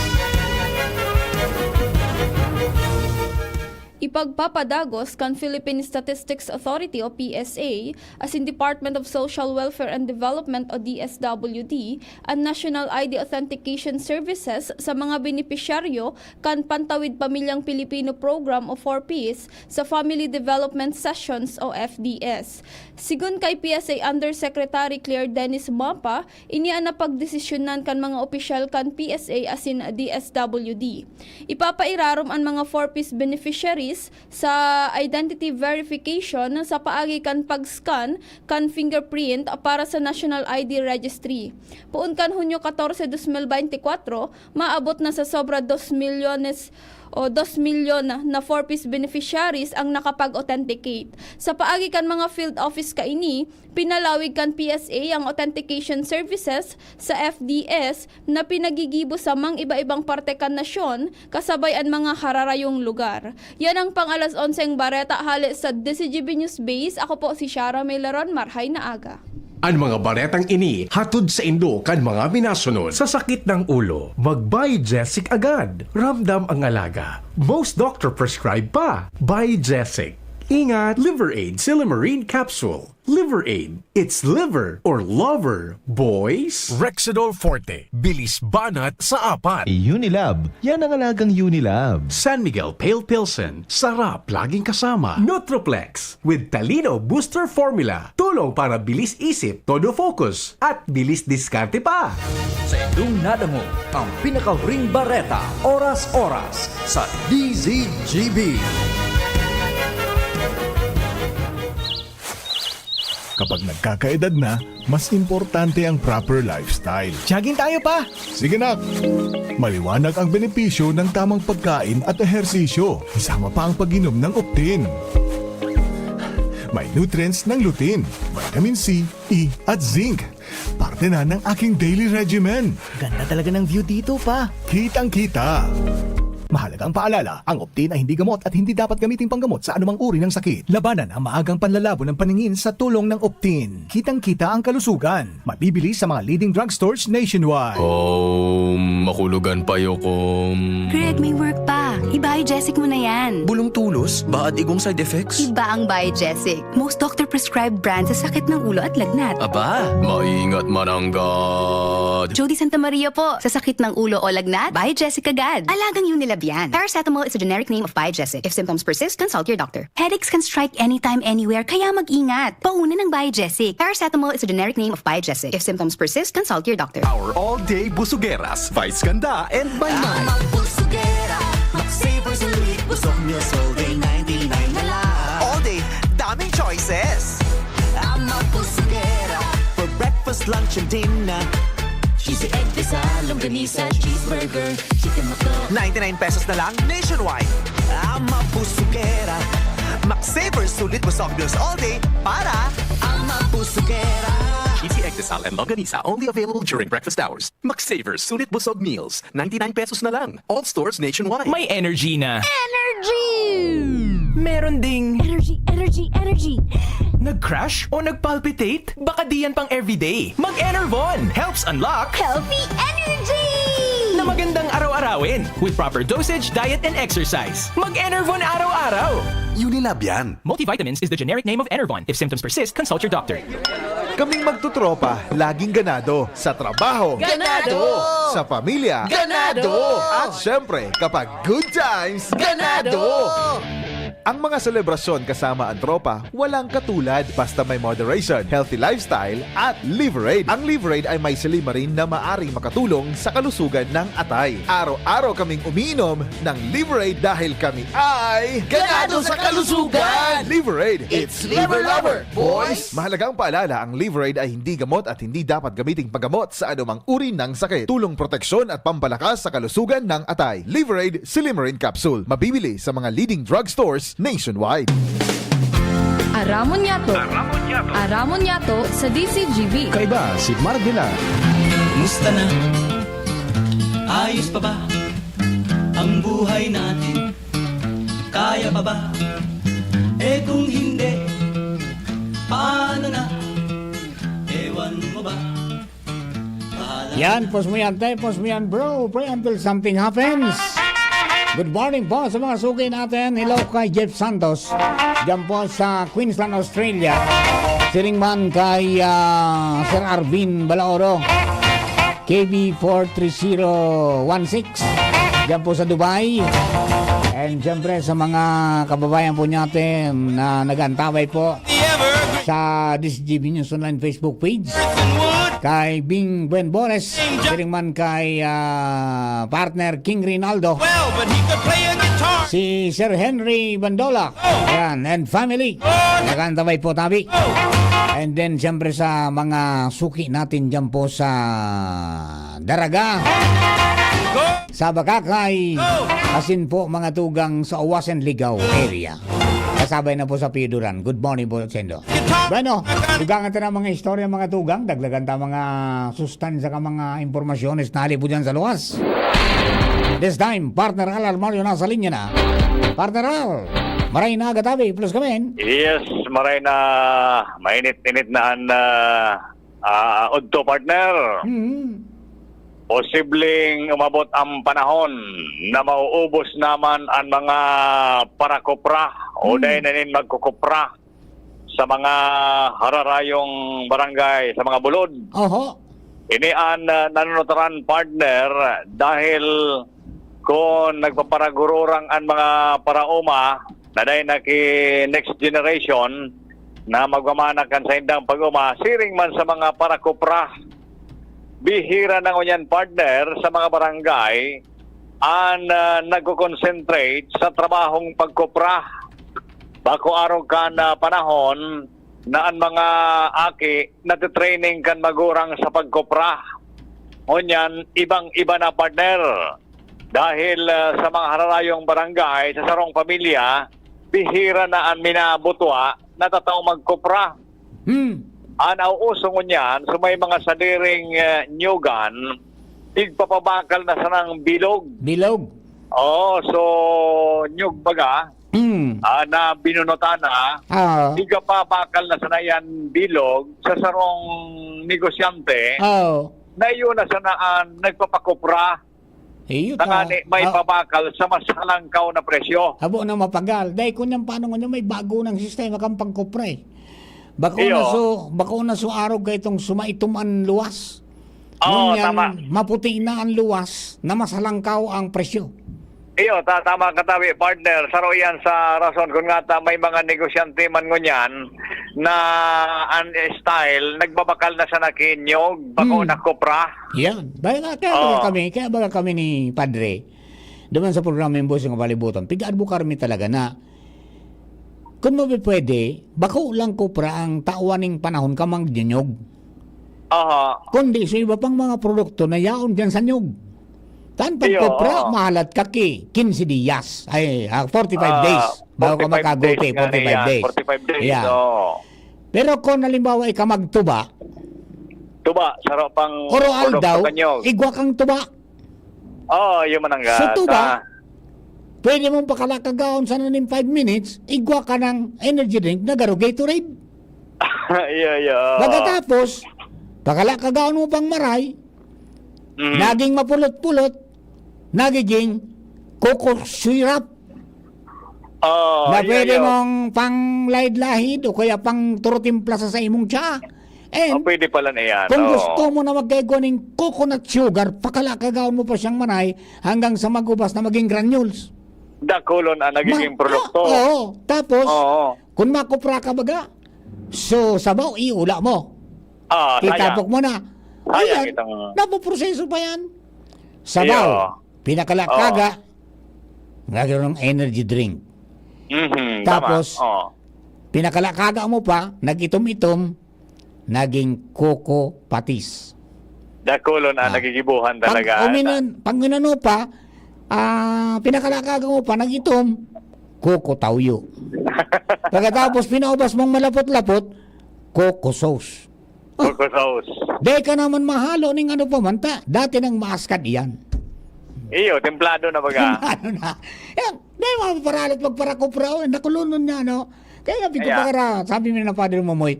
Ipagpapadagos kan Philippine Statistics Authority o P S A asin Department of Social Welfare and Development o D S W D an National I D Authentication Services sa mga benepisyaryo kan Pantawid Pamilyang Pilipino Program o four Ps sa Family Development Sessions o F D S. Sigon kay P S A Undersecretary Claire Dennis Mapa, ini an napagdesisyonan kan mga opisyal kan P S A asin D S W D. Ipapairarom an mga four Ps beneficiaries sa identity verification sa paagi kan pag-scan kan fingerprint para sa National I D Registry. Poon kan Hunyo katorse, dos mil beintikwatro, maabot na sa sobra dos milyones o dos milyon na four Ps beneficiaries ang nakapag-authenticate. Sa paagi kan mga field office kaini, pinalawig kan P S A ang authentication services sa F D S na pinagigibo sa mang iba-ibang parte kan nasyon, kasabay an mga hararayong lugar. Yan ang pang alas onseng bareta hale sa D Z G B News Base. Ako po si Shara Melaron. Marhay na aga. An mga baretang ini hatod saindo kan mga minasunod. Sa sakit ng ulo, mag-Biogesic agad. Ramdam ang alaga. Most doctor prescribe pa. Biogesic. Ingat! Liver Aid Silymarin Capsule. Liver Aid. It's liver or lover, boys. Rexidol Forte. Bilis banat sa apat. Unilab. Yan ang alagang Unilab. San Miguel Pale Pilsen. Sarap laging kasama. Nutroplex. With Talino Booster Formula. Tulong para bilis isip, todo focus, at bilis diskarte pa. Sa indong nadangog ang pinakahuring bareta, oras-oras, sa D Z G B. Kapag nagkakaedad na, mas importante ang proper lifestyle. Jogging tayo, Pa! Sige, nak! Maliwanag ang benepisyo ng tamang pagkain at ehersisyo, kasama pa ang pag-inom ng Optin. May nutrients ng lutein, vitamin C, E, at zinc. Parte na ng aking daily regimen. Ganda talaga ng view dito, Pa. Kitang-kita. Mahalagang paalala, ang Optin ay hindi gamot at hindi dapat gamiting panggamot sa anumang uri ng sakit. Labanan ang maagang panlalabo ng paningin sa tulong ng Optin. Kitang-kita ang kalusugan. Mabibili sa mga leading drugstores nationwide. Om, makulogan payo, kom. Greg, may work pa. I-Biogesic mo na yan. Bulong tulos, baad igong side effects? Iba ang Biogesic. Most doctor-prescribed brand sa sakit ng ulo at lagnat. Aba, maingat mananggad. Jody Santa Maria po. Sa sakit ng ulo o lagnat, Biogesic agad. Alagang Unilab yan. Paracetamol is a generic name of Biogesic. If symptoms persist, consult your doctor. Headaches can strike anytime, anywhere, kaya mag-ingat. Pauna ng Biogesic. Paracetamol is a generic name of Biogesic. If symptoms persist, consult your doctor. Our all-day busugeras, Vice Ganda and Maymay. Ama Busugera, Max Saver Sulit, Busog Meals all day, ninety-nine na lang. All day, daming choices. Ama Busugera, for breakfast, lunch, and dinner. Cheesy egg, pizza, longganisa, cheeseburger, chicken McDo. Ninety-nine pesos na lang nationwide. Ama Busugera, Max Saver Sulit, Busog Meals all day para Ama Busugera. Cheesy egg, pizza, and longganisa, only available during breakfast hours. Max Saver Sulit, Busog Meals, ninety-nine pesos na lang. All stores nationwide. May energy na. Energy! Meron ding Energy, energy, energy! Nag-crash o nag-palpitate? Baka di yan pang everyday. Mag-Enervon helps unlock Healthy energy! Na magandang araw-arawin with proper dosage, diet, and exercise. Mag-Enervon araw-araw. Unilab yan. Multivitamins is the generic name of Enervon. If symptoms persist, consult your doctor. Kaming magtutropa, laging ganado. Sa trabaho. Ganado! Sa pamilya. Ganado! At syempre, kapag good times, Ganado! Ang mga selebrasyon kasama ang tropa, walang katulad basta may moderation, healthy lifestyle, at Liverade. Ang Liverade ay may silymarin na maaring makatulong sa kalusugan ng atay. Araw-araw kaming umiinom ng Liverade dahil kami ay Ganado sa kalusugan! Liverade, it's Liver Lover, boys! Mahalagang paalala, ang Liverade ay hindi gamot at hindi dapat gamiting paggamot sa anumang uri ng sakit. Tulong proteksyon at pampalakas sa kalusugan ng atay. Liverade Silymarin Capsule. Mabibili sa mga leading drugstores nationwide. Aramon Yato. Aramon Yato. Aramon Yato sa D Z G B. Kaiba si Mark Villar. Musta na? Ayos pa ba ang buhay natin? Kaya pa ba? Eh, kung hindi, paano na? Ewan mo ba? Yan, pause mo yan, te. Pause mo yan, bro. Pray until something happens. Good morning po sa mga suki natin. Hello kay Jeff Santos. Diyan po sa Queensland, Australia. Siring man kay, ah, Sir Arvin Balaoro. K B four three zero one six. Diyan po sa Dubai. And syempre sa mga kababayan po natin na nag-antabay po sa D Z G B News Online Facebook page. Kay Bing Buen Bores, siring man kay, ah, partner King Rinaldo. Si Sir Henry Bandola. Ayan, and family. Nag-aantabay po tabi. And then, siyempre sa mga suki natin dyan po sa Daraga, sa Bacacay, asin po mga tugang sa Uwasen, Ligao area. Kasabay na po sa Piduran. Good morning po sa inyo. Bueno, dugangan ta na mga istorya, mga tugang. Daglagan ta mga sustansya ka mga impormasyones na hali po dyan sa luwas. This time, partner Al Armario nasa linya na. Partner Al, maray na aga tabi, plus kami. Yes, maray na mainit-init na an, ah, ah, udto, partner. Mm. Posibleng umabot ang panahon na mauubos naman ang mga parakupra o Mm. dai na nin magkukupra sa mga hararayong barangay, sa mga bulod. Oho. Ini an, ah, nanunutaran, partner, dahil kun nagpaparagururang an mga paraoma na dai na ki next generation na magmamana kan saindang pag-oma, siring man sa mga parakupra, bihira na ngunyan, partner, sa mga barangay an, ah, nagko-concentrate sa trabahong pagkupra. Bako arog kan, ah, panahon na an mga aki natitraining kan magurang sa pagkupra. Ngunyan, ibang-iba na, partner. Dahil, ah, sa mga hararayong barangay, sa sarong pamilya, bihira na an minabutwa na tataong magkupra. Hmm. An nauuso ngunyan, so may mga sadiring, ah, nyugan, igpapabakal na sanang bilog. Bilog. Oo, so nyug baga, Hmm. ah, na binunutan na, Ah. igpapabakal na sana yan bilog sa sarong negosyante Oh. na yun na sana an nagpapakupra. Iyo ta. Tangani may ah, pabakal sa mas halangkaw na presyo. Habo na mapagal. Dahil kung yan, paano nga may bago ng sistema kang pangkupra eh. Bako Iyo. na so, bako na so arog ka itong sumaitom ang luwas. Oo, Ngunyan, tama. maputi na ang luwas na mas halangkaw ang presyo. Iyo, ta tama ka tabi, partner. Saro yan sa rason. Kung nga ta, may mga negosyante man ngunyan na an style, nagbabakal na sa nakinyog, bako Hmm. na kopra. Yan. Dahil nga, kaya baga Oo. kami, kaya baga kami ni Padre, duman sa programa yung Boss ng Kalibutan, pig-advocate mi talaga na, kung mapipwede, bako lang kopra ang tawan ning panahon ka magdinyog. Aha. Kundi sa iba pang mga produkto na yaon dyan sa nyog. Tan pag Iyo, kopra, oo. mahalat ka ki, quince dias. Ay, ah, forty-five Ah, days. Bago ka forty-five makaguti, days nga forty-five na yan. days. Forty-five days, Yeah. oo. Pero kung halimbawa, ika magtuba, Tuba, saro pang Oro produkto aldaw, kanyog. igwa kang tuba. Oo, yun man ang Sa gata. tuba, pwede mong pakalakagaon sa naning five minutes, igwa ka ng energy drink na garo Gatorade. Iya, iya, oo. Pagkatapos, pakalakagaon mo pang maray, Mm. naging mapulot-pulot, nagiging coco syrup. Oo, Na iya, pwede iya. mong panglaid-lahid o kaya pang turutimpla sa, sa imong tsa. And Oh, pwede pala na yan, kung oo. gusto mo na magkaigwa ning coconut sugar, pakalakagaon mo pa siyang manay hanggang sa magubas na maging granules. Dakulon ang nagiging Ma- produkto. ah, oo. Tapos, Oo. kung makupra ka baga, so sabaw, iula mo. Ah, Itapok sayang. mo na. Sayang Ayan, itong napoproseso pa yan. Sabaw, Iyo. pinakalakaga, Oo. nagkaroon ng energy drink. Mhm, tama. Tapos, Oo. pinakalakaga mo pa, nag-itom-itom, naging coco patis. Dakulon ang Ah. nagigibuhan Pag talaga, uminon, pag inano pa, ah, pinakalakaga mo pa, nag-itom, coco tawyo. Pagkatapos, pinaubas mong malapot-lapot, coco sauce. Coco sauce. Di ka naman mahalo ning ano pa man ta. Dati nang maaskad iyan. Iyo, templado na baga. Ano na? Yan, di mo paralit magparakupra, oh, nakulunon niya, no? Kaya nga, Kaya pagkapagara, sabi mo na, Father Momoy,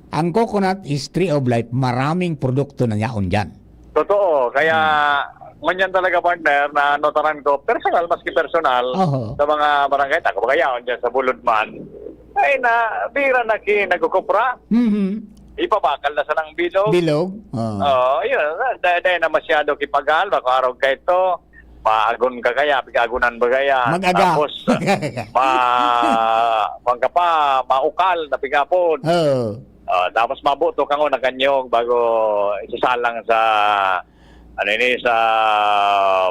ang coconut is tree of life, maraming produkto na yaon dyan. Totoo, kaya Hmm. ngunyan talaga, partner, na notaran ko, personal, maski personal, Oho. sa mga barangay, tako ba kaya, dyan sa Bulod man, ay na, bira na ki nagkukupra, Mhm. ipabakal na sa nang bilog. Bilog? Oo. Oo, yun, dahil, dahil na masyado kipagal, bako arog ka ito, maagon ka kaya, pigagunan ba kaya? Mag-aga. Tapos, ma-, kwan ka pa, maukal na pigapon. Oo. Ah, tapos mabuto ka nga naganyog bago isasalang sa, ano ini, sa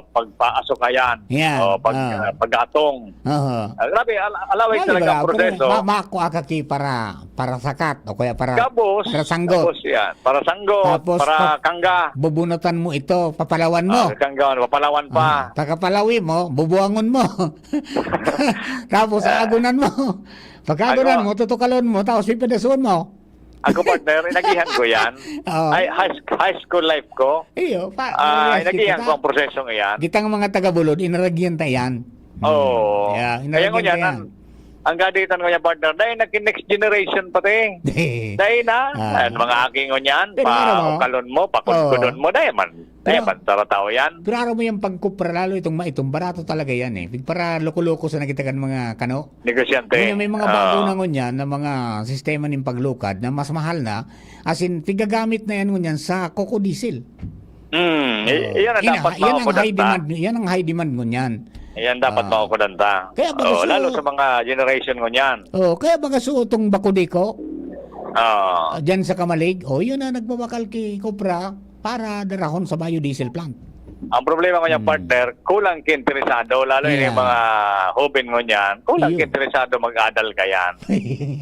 pagpaasukayan Yeah, o pag-, ah. ah, pag-atong. Aha. Ah, grabe, al-, alaway Grabe talaga ba? ang proseso. Ma-, makua ka ki para, para sakat o kaya para, Gabos, para sanggo. gabos yan. Para sanggo, Tapos para pa-, kangga. bubunutan mo ito, papalawan mo. Ah, kangga, papalawan pa. Ah, pagkapalawi mo, bubuangon mo. Tapos Ah. aagunan mo. Pagkaagunan Ako mo, tutukalon mo, tapos pipidasuon mo. Ako, partner, inagihan ko yan. Oo. Ay, high, sc-, high school life ko. Iyo, pa, Ah, realistic inagihan ka. ko ang prosesong iyan. Kitang mga taga-Bulod, inaragyan ta yan. Oo. Hmm. Yeah, Kaya inaragyan ngunyan, ta yan. ang, ang gaditan ko niya, partner, dahil naging next generation pati. Dahil na, Ah. ang mga aki ngunyan, Pero alam mo, paukalon mo, pakudkudon Oo. mo, dahil man, dahil Pero man, tara tao yan. Pero aram mo yung pagkupra, lalo itong maitom, barato talaga yan eh. Para loko-loko sa nakita kan mga kano. Negosyante. Ngayon, may mga bago Oo. na ngunyan na mga sistema ning paglukad na mas mahal na. As in, pigagamit na yan ngunyan sa coco diesel. Hmm, i-, Oo. iyan ang Yan dapat ang, yan ang high makukudan ta. demand, yan ang high demand ngunyan. Iyan dapat Ah. makukudan ta. Kaya baga Oo, su- lalo sa mga generation ngunyan. Oo, kaya baga suotong bakudiko, Oo. ah, dyan sa Kamalig, oh, yun ang nagbabakal ki Copra para darahon sa biodiesel plant. Ang problema ko niya, Hmm. partner, kulang ki interesado, lalo Yeah. yung mga hoben ngunyan, kulang Iyo. ki interesado mag-adal kayan.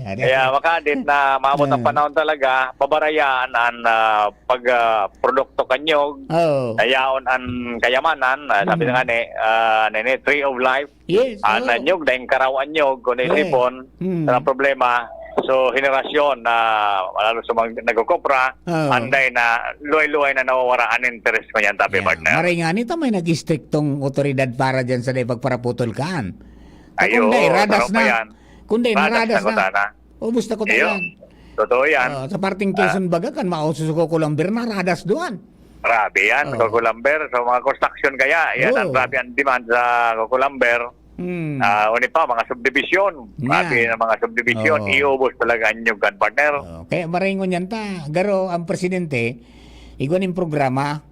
Ano Kaya yan? makadit na maabot ang Ah. panahon talaga, pabarayaan an, ah, pag, ah, produkto kanyog, Oo. na yaon an kayamanan, ah, sabi Mhm. na nga ni, ah, nini, tree of life, Yes, ah, oo. na nyog, daing karaw an nyog, kung Correct. naisipon, Hmm. ang problema. So, henerasyon na, lalo sa mga nagkukopra, Oo. anday na luway-luway na nawawara an interes ko niyan, tapi, Yeah. partner. Maray nga nito, may nag-istriktong otoridad para dyan sa dai pagparaputol kaan. Ta Ayo, kung dai, radas taro pa na. yan. Kung dai, Radas naradas na na. kutana. Ubos na kuta Iyo. yan. Totoo yan. Ah, sa parting Ah. Quezon baga kan, maususuko ko lang, Berna, radas duan. Grabe yan, Oo. Coco Lumber. So, mga construction kaya, yan ang Oo. grabe ang demand sa Coco Lumber. Hmm. Ah, uni pa, mga subdivision. Yan. Grabe ang mga subdivision. Oo. Iubos talaga ang nyug kan, partner. Oo. Kaya maringon yan ta. Garo ang presidente, igwa ning programa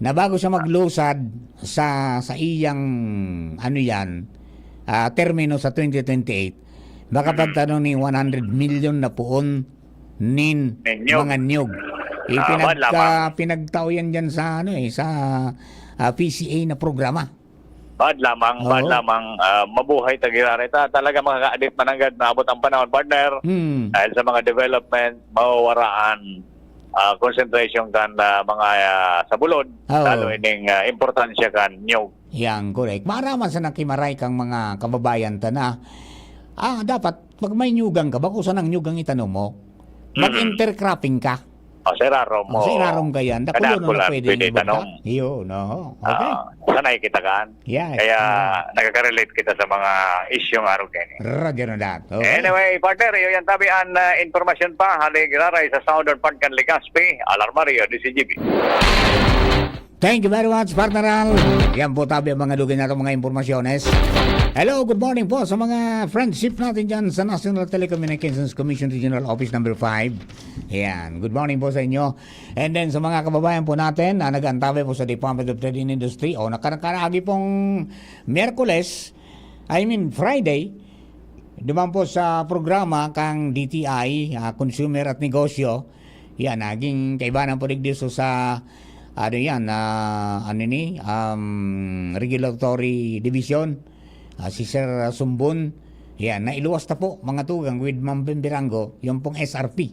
na bago siya maglusad sa, sa iyang, ano yan, ah, termino sa twenty twenty-eight, makapagtanom ni one hundred million na puon nin Nin nyug. mga nyug. Ah, Ipinagka-, bad lamang. pinagtao yan dyan sa, ano eh, sa, ah, P C A na programa. Bad lamang, bad Oo. lamang, ah, mabuhay ta giraray ta. Talaga makakaadit mananggad na abot ang panahon, partner. Hmm. Dahil sa mga development, mawawaraan, ah, concentration kan, ah, mga, ah, sa bulod, Oo. lalo ining, ah, importansya kan nyug. Yan, correct. Maaraman sa nakimaray kang mga kababayan ta na, ah, dapat pag may nyugan ka, bako sanang nyugang itanom mo, Mm. mag-intercropping ka. O, sa irarom O, sa mo. irarom ka yan. Dakulo Kada na kulang, pwede pwede yung ibagtak. tanom. Iyo, no? Okay. Ah, sanay kita kaan. Yes. Kaya Mm. nakaka-relate kita sa mga isyung arog yan eh. Roger on that. Okay. Anyway, partner, iyo yan tabi ang, ah, impormasyon pa. Hali giraray sa Southern Part kan Legazpi, Alarma Rio, D C G B. Thank you very much, partner Al. Yan po tabi ang mga dugay na itong mga impormasyones. Hello, good morning po sa mga friendship natin dyan sa National Telecommunications Commission Regional Office number five. Yan, good morning po sa inyo. And then sa mga kababayan po natin na nag-antabay po sa Department of Trade and Industry o nakarakaragi pong Miyerkules, I mean Friday, duman po sa programa kang D T I, ah, Consumer at Negosyo, yan, naging kaibanan po digdi so sa, ano yan, ah, ano ni, um, Regulatory Division, ah, si Sir Sumbon. Yan, nailuwas na po, mga tugang, with Ma'am Bimbirango, yung pong S R P,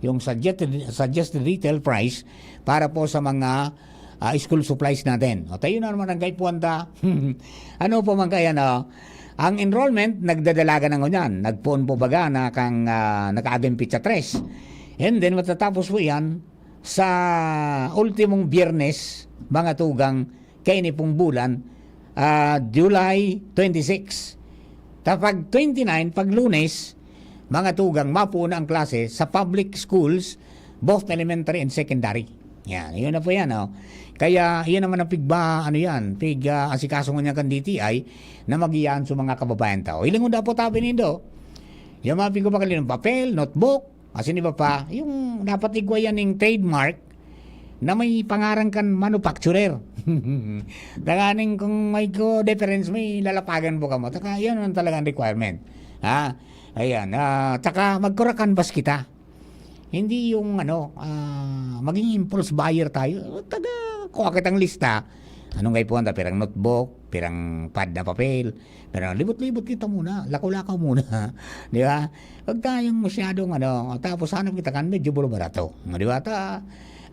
yung suggested, suggested retail price para po sa mga, ah, school supplies natin. O, tayo na naman ang kaipuhan ta. Ano po man kaya, no? Ang enrollment, nagdadalagan na ngunyan. Nagpoon po baga na kang, ah, nakaaging pitsa tres. And then, matatapos po yan sa ultimong Biyernes, mga tugang, kaini pong bulan, ah, July twenty-six. Ta pag twenty-nine, pag Lunes, mga tugang, mapuon na ang klase sa public schools, both elementary and secondary. Yan, yun na po yan, oh. Kaya, yun naman ang pigba-, ano yan, pig, ah, asikaso ngunyan kan D T I na mag-iyaan sa mga kababayan tao. Hilingon daw po tabi nindo, yung mga pigbabakalin ng papel, notebook, asin iba pa, yung dapat igwa yan ning trademark na may pangaran kan manufacturer. Tanganing kung may ko difference, may lalapagan po kamo. Taka, yan naman talaga ang requirement. Ha? Ayan. Ah, taka, magkura canvas kita. Hindi yung ano, ah, maging impulse buyer tayo. Taga, kuha kitang lista. Anong kaipuhan ta? Pirang notebook, pirang pad na papel. Pero libot-libot kita muna, lakaw-lakaw muna. Di ba? Huwag tayong masyadong ano, tapos hanap kita kan medyo buro-barato. Di ba? Ta,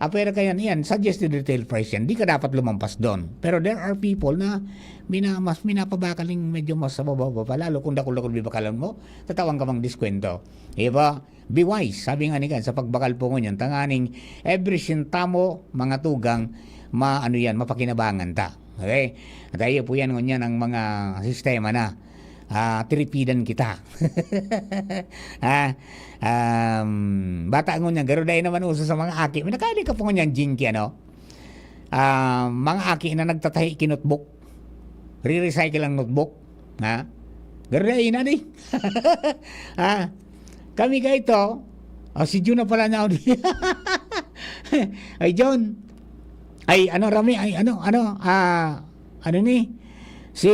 ah, pero kaya yan, suggested retail price yan. Di ka dapat lumampas doon. Pero there are people na mina-, mas minapabakaling medyo mas sa baba pa, lalo kung dakul-dakul bibakalan mo, tatawan ka mang diskwento. Di ba? Be wise, sabi nga ni kan, sa pagbakal po ngunyan, tanganing every centavo, mga tugang, ma-, ano yan, mapakinabangan ta. Okay? At ayo po yan ngunyan ang mga sistema na, ah, tiripidan kita. Ah, um, bata ngunyan, garo dai naman uso sa mga aki. May nakaili ka po ngunyan, Jinky, ano? Ah, mga aki na nagtatahi ki notebook. Re-recycle ang notebook. Ha? Garo dai na di. Ha? Kami ka ito. Oh, si Jun na pala na. Ay, John. Ay, ano, Rami? Ay, ano, ano? Ah, ano ni? Si,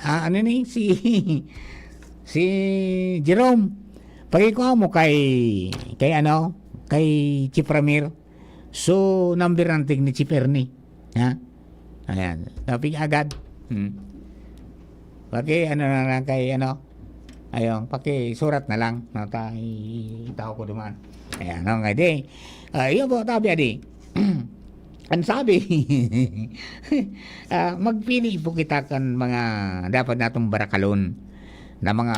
ah, ano ni? Si, si Jerome. Pakikuha mo kay, kay ano? Kay Chief Ramir. So, number ng tig ni Chief Ernie. Ha? Ayan. Topic agad. Hmm. Paki, ano na lang kay, ano, ayun, paki surat na lang. No, ta, i-, itao ko duman. Ayan, okay, di. Ah, yun po, tabi, adi. Ang sabi, ah, magpili po kita kan mga dapat natong barakalon na mga,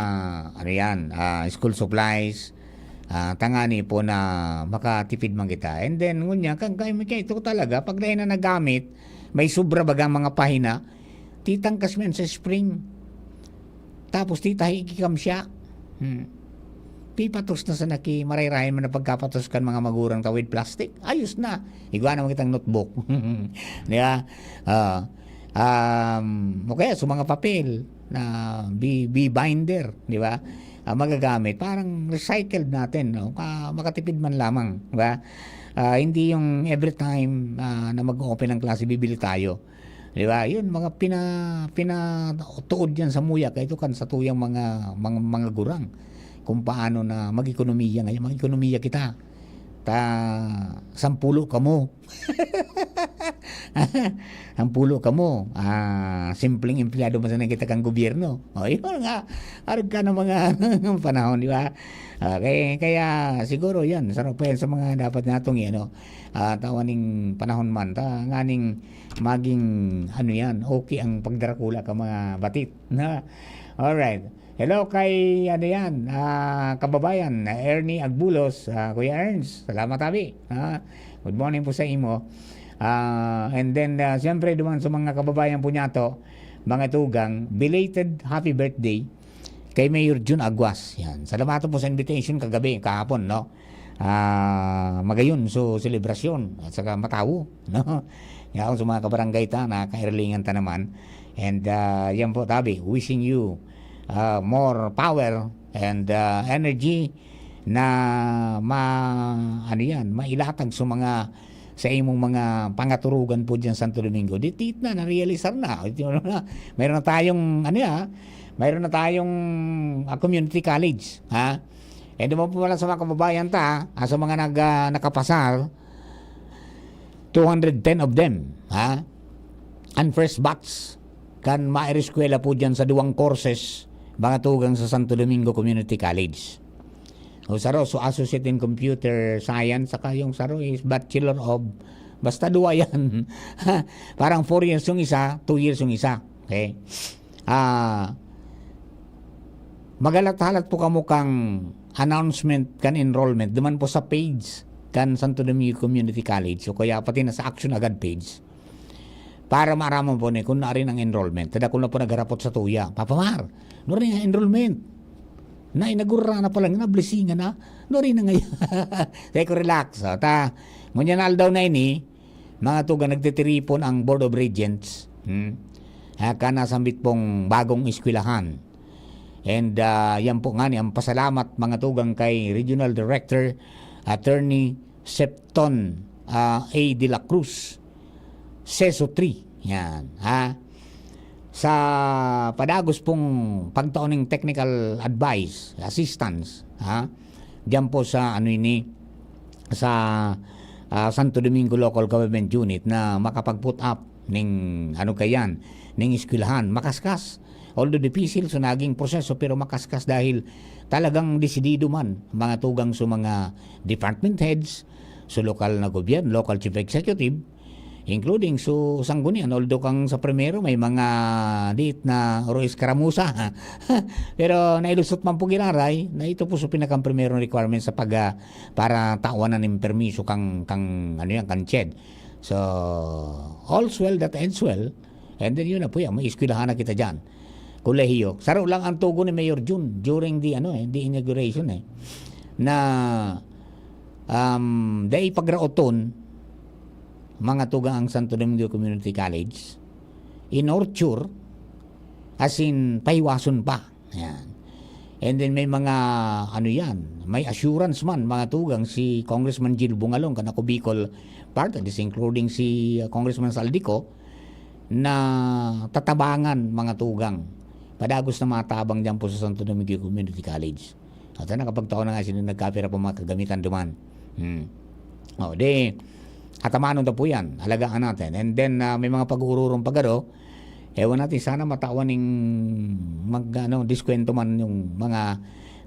ano yan, ah, school supplies, ah, tangani po na makatipid man kita. And then, ngunya, kan, kan, kan ito talaga, pag dahil na nagamit, may sobra bagang mga pahina, titangkas mo yan sa spring. Tapos titahi ki kam siya. Hmm. Pipatos na sana ki, marayrayan man na pagkapatos kan mga magurang ta with plastic. Ayos na. Igwa naman kitang notebook. Di ba? Ah, um, o kaya sa mga papel na bi-, bi-binder, di ba? Ah, magagamit. Parang recycled natin, no? Ka-, makatipid man lamang, di ba? Ah, hindi yung every time, ah, na mag-open ang klase, bibili tayo. Di ba? Yun, mga pina-, pinatuod yan sa muya. Kaya ito kan sa tuyang mga, mga, mga gurang. Kung paano na mag-ekonomiya ngayon. Mag-ekonomiya kita. Ta, sampulo kamo. Sampulo kamo. Ah, simpleng empleyado man sana kita kan gobyerno. O, yun nga. Arog ka ng mga panahon, di ba? Okay, kaya siguro yan. Sarap pa yan sa mga dapat natong, ano, ah, tawan ning panahon man. Ta, nganing maging, ano yan, okay ang pagdarakula ka mga batit. Na? Alright. Hello kay, ano yan, ah, kababayan, na Ernie Agbulos, ah, Kuya Ernst. Salamat, abi. Ah, good morning po sa imo. Ah, and then, ah, siyempre, duman sa mga kababayan po niya to, mga tugang, belated happy birthday kay Mayor Jun Aguas. Yan. Salamatan po sa invitation kagabi, kahapon, no? Ah, magayon so selebrasyon at saka matawo, no? Yaon sa mga kabarangay ta, nakakairlingan ta naman. And, ah, yan po, tabi, wishing you, ah, more power and, ah, energy na ma-, ano yan, mailatag sa mga, sa imong mga pangaturugan po dyan Santo Domingo. Di tit na, narealisar na. Ito na, mayroon na tayong, ano yan, mayroon na tayong, ah, community college, ha? And naman po pala sa mga kababayan ta, ah, sa mga nag, ah, nakapasar, two hundred ten of them, ha? Ang first batch kan maereskwela po dyan sa duwang courses, mga tugang sa Santo Domingo Community College. O saro, so associate in computer science, saka yung saro is bachelor of, basta duwa yan. Parang four years yung isa, two years yung isa. Okay? Ah, maghalat-halat po kamo kang announcement kan enrollment duman po sa page kan Santo Domingo Community College o kaya pati na sa Action Agad page para maaraman po ni kung naarin ang enrollment. Tada ko na po nagharapot sa tuya, "Papa Mar, naarin ang enrollment?" Na inagura na pala nga, blisingan na. Naarin na ngayon. Sabi ko, "Relax, oh, ta, ngunyan na aldaw na ini, mga tugang, nagtitiripon ang Board of Regents, hmm, ah, kana sambit pong bagong eskwelahan." And, ah, yan po nga ni ang pasalamat, mga tugang, kay Regional Director Attorney Septon, ah, A de la Cruz, Seso three. Yan, ha? Sa padagos pong pagtao ning technical advice, assistance, ha? Diyan po sa, ano ini, sa, ah, Santo Domingo Local Government Unit na makapag-put up ning, ano kayan, ning eskwelahan. Makaskas. Although dipisil sa naging proseso, pero makaskas dahil talagang desidido man mga tugang sa mga department heads, sa lokal na gobyerno, local chief executive, including su Sanggunian, although kang sa primero may mga diit na oro eskaramusa. Pero nailusot man po giraray na ito po sa pinakang primerong requirement sa pag, ah, para tawan na ning permiso kang, kang, ano yan, kang CHED. So, all's well that ends well. And then yun na po yan, may eskwelahan na kita dyan. Kolehiyo. Saro lang ang tugon ni Mayor Jun during the, ano, eh, the inauguration, eh, na, um, dai pagraoton, mga tugang ang Santo Domingo Community College, in orchard, as in, pahiwason pa. Ayan. And then may mga, ano yan, may assurance man, mga tugang, si Congressman Gil Bungalong, kan Ako Bicol Party List, including si, uh, Congressman Saldico, na tatabangan, mga tugang. Padagos na matabang dyan po sa Santo Domingo Community College. At sana kapag taon na nga sila nagkapira po mga kagamitan duman. Hmm. O, di, katamanon na po yan. Halagaan natin. And then, ah, may mga pag-uururong pagaro. Ewan natin, sana matawan ning mag, ano, diskwento man yung mga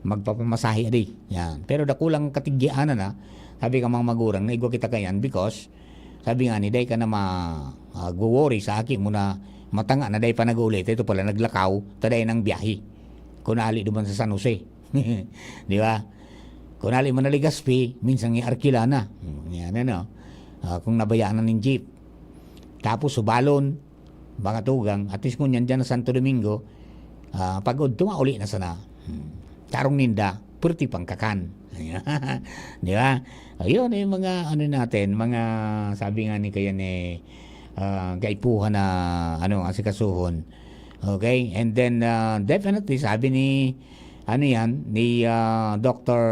magpapamasahe adi. Yan. Pero dakulang katigyanan na, sabi ka mga magurang, naigwa kita kayan because, sabi nga ni, dai ka na ma, ah, worry sa aki mo na matanga na dai pa nag-ulit. Ito pala, naglakaw, ta dai nang biyahe. Kung naali duman sa San Jose. Di ba? Kung naali man na Legazpi, minsan nga arkila na. Hmm, yan, ano. Ah, kung nabayaan na ning jeep. Tapos, subalon, mga tugang, at least ngunyan dyan sa Santo Domingo, ah, pag udto, mauli na sana. Hmm. Tarong ninda, pwerte pang kakan. Di ba? Ayun, yung mga ano natin, mga sabi nga ni kaya ni, ah, kaipuhan na ano, asikasuhon. Okay? And then, ah, definitely, sabi ni, ano yan, ni, ah, Doctor,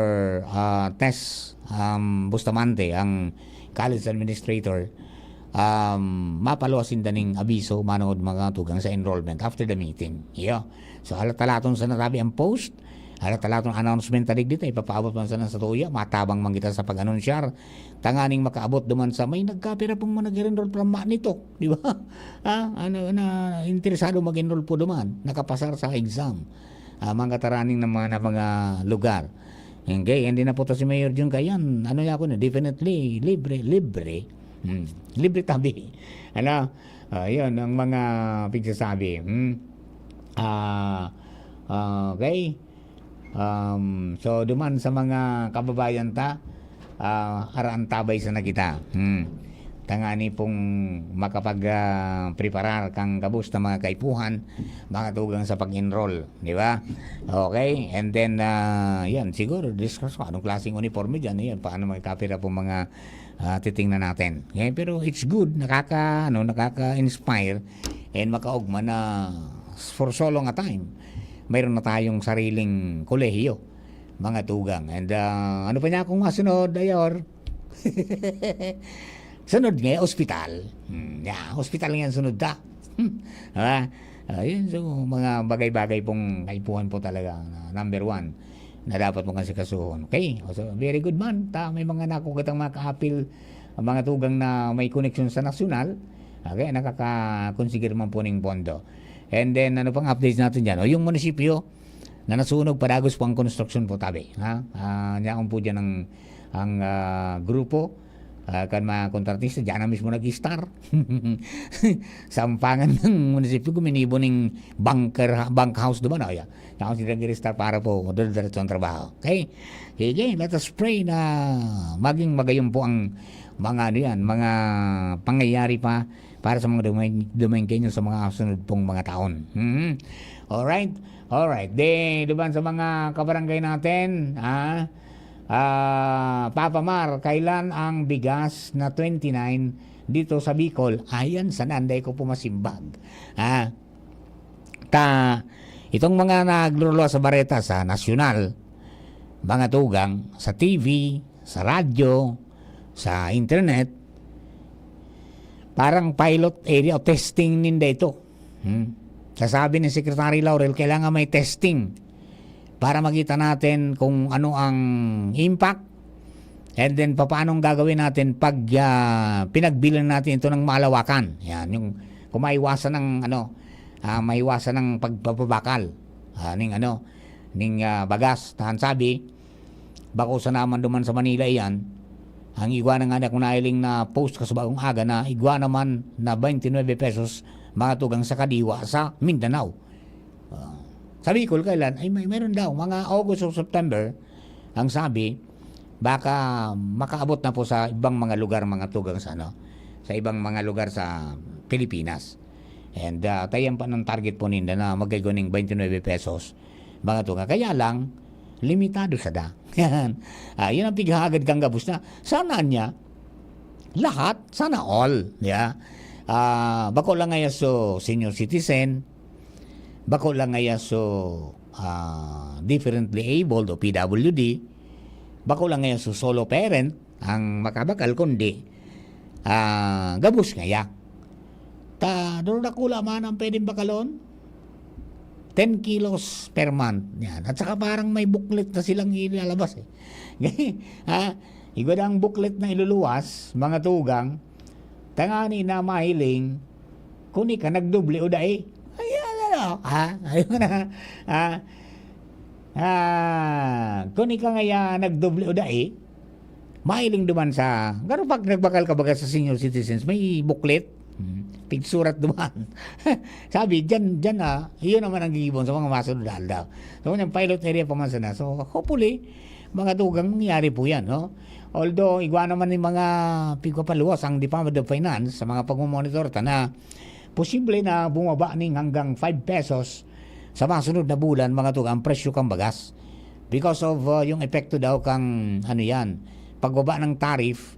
ah, Tess, um, Bustamante, ang college administrator, um, mapaluwas sinda ning abiso, manongod mga tugang sa enrollment after the meeting. Iyo. So, alatalaton sa natabi ang post, alatalaton announcement ta digdi ta, ipapaabot man sana sa tuya, matabang man kita sa pag-anunsyar, tanganing makaabot duman sa may nagkapira pong mga nag-enroll from ma nito, di ba? Ah, ano, na interesado mag-enroll po duman, nakapasar sa exam. Ah, mga taraning na mga, na mga lugar. Okay, hindi na po to si Mayor Jun Kayan. Ano niya ako na, definitely, libre, libre. Hmm, libre tabi. Ano? Ah, yun, ang mga pigsasabi. Hmm? Ah, ah, okay. Um, so, duman sa mga kababayan ta, ah, araan tabay sana kita. Hmm. Tangani pong makapag, ah, preparar kang gabos na mga kaipuhan, mga tugang sa pag-enroll, di ba? Okay, and then, ah, yan, siguro, discuss ko, anong klaseng uniforme dyan, yan, paano may kapira pong mga, ah, titingnan natin. Okay, pero it's good, nakaka-, ano, nakaka-inspire, and makaugma na for so long a time, mayroon na tayong sariling kolehiyo, mga tugang. And, ah, ano pa niya akong masunod, Ayor? Sunod nga, ospital. Hmm, yeah, ospital nga ang sunod ta. Hmm, diba? Ayun, so, mga bagay-bagay pong kaipuhan po talaga na number one na dapat mong asikasuhon. Okay? O, so, very good man. Ta, may mga nakuha tang mga kaapil, ang mga tugang na may koneksyon sa nasyonal. Okay? Nakaka-consider man po ning pondo. And then, ano pang updates natin dyan? O, yung munisipyo na nasunog, padagos po ang konstruksyon po, tabi. Ha? Ah, yaon po dyan ang, ang, ah, grupo, ah, kan mga kontratista, dyan na mismo nag-start. Sampangan ng munisipyo, guminibo ning bunker, bunkhouse duman, o, ya. Yaon sila nag-start para po, dire-diretso ang trabaho. Okay? Sige, let us pray na maging magayon po ang mga, ano yan, mga pangyayari pa para sa mga Dumeng-, Dumengkenyo sa mga sunod pong mga taon. Mhm. Alright? Alright. Di, duman sa mga kabarangay natin, ah, ah, Papa Mar, kailan ang bigas na twenty-nine dito sa Bicol? Ayan, sana anday ko po masimbag. Ah, ta, itong mga nagluluwas sa bareta sa nasyonal, mga tugang, sa T V, sa radyo, sa internet, parang pilot area o testing ninda ito. Hmm. Sasabi ni Secretary Laurel, kailangan may testing para makita natin kung ano ang impact and then papaanong gagawin natin pag, ah, pinagbilan natin ito ng maalawakan. Yan, yung kung maiwasan ng, ano, ah, maiwasan ng pagpapabakal, ah, ning, ano, ning, ah, bagas. Tahan sabi, bako sana man duman sa Manila iyan. Ang igwa na nga na kung nailing na post kasubagong aga na igwa naman na twenty-nine pesos mga tugang sa kadiwa sa Mindanao. Ah, sa Bicol, kailan? Ay, may, meron daw. Mga August o September, ang sabi, baka makaabot na po sa ibang mga lugar, mga tugang sa, ano, sa ibang mga lugar sa Pilipinas. And, ah, tayan pa ng target po ninda na magkaigo ning twenty-nine pesos, mga tugang. Kaya lang, limitado sa da. Yan. Ah, yun ang pighahagad kang gabos na. Sana niya, lahat, sana all. Yeah. Ah, bako lang ngayon so senior citizen, bako lang ngaya so, ah, differently abled o P W D, bako lang ngaya so solo parent ang makabakal, kundi, ah, gabos ngaya. Ta, duro dakula man ang pwedeng bakalon, ten kilos per month. Yan. At saka parang may booklet na silang ilalabas, eh. Ha? Igwa ang booklet na iluluwas, mga tugang, tangani na mahiling, kung ika nagdoble o dai. Ayan, ano? Ha? Ayun na. Ha? Ah, kung ika ngaya nagdoble o dai, mahiling duman sa, pero pag nagbakal ka baga sa senior citizens, may booklet. Hmm. Pigsurat duman. Sabi, dyan, dyan, ah, iyon naman ang gigibon sa mga masunod na aldaw. So, yung pilot area pa man sana. So, hopefully, mga tugang, mangyari po yan, no? Although, igwa naman yung mga pigpapaluwas ang Department of Finance sa mga pagmamonitor ta na posible na bumaba ning hanggang five pesos sa mga sunod na bulan, mga tugang, ang presyo kang bagas. because of, uh, yung epekto daw kang, ano yan, pagbaba ng tariff,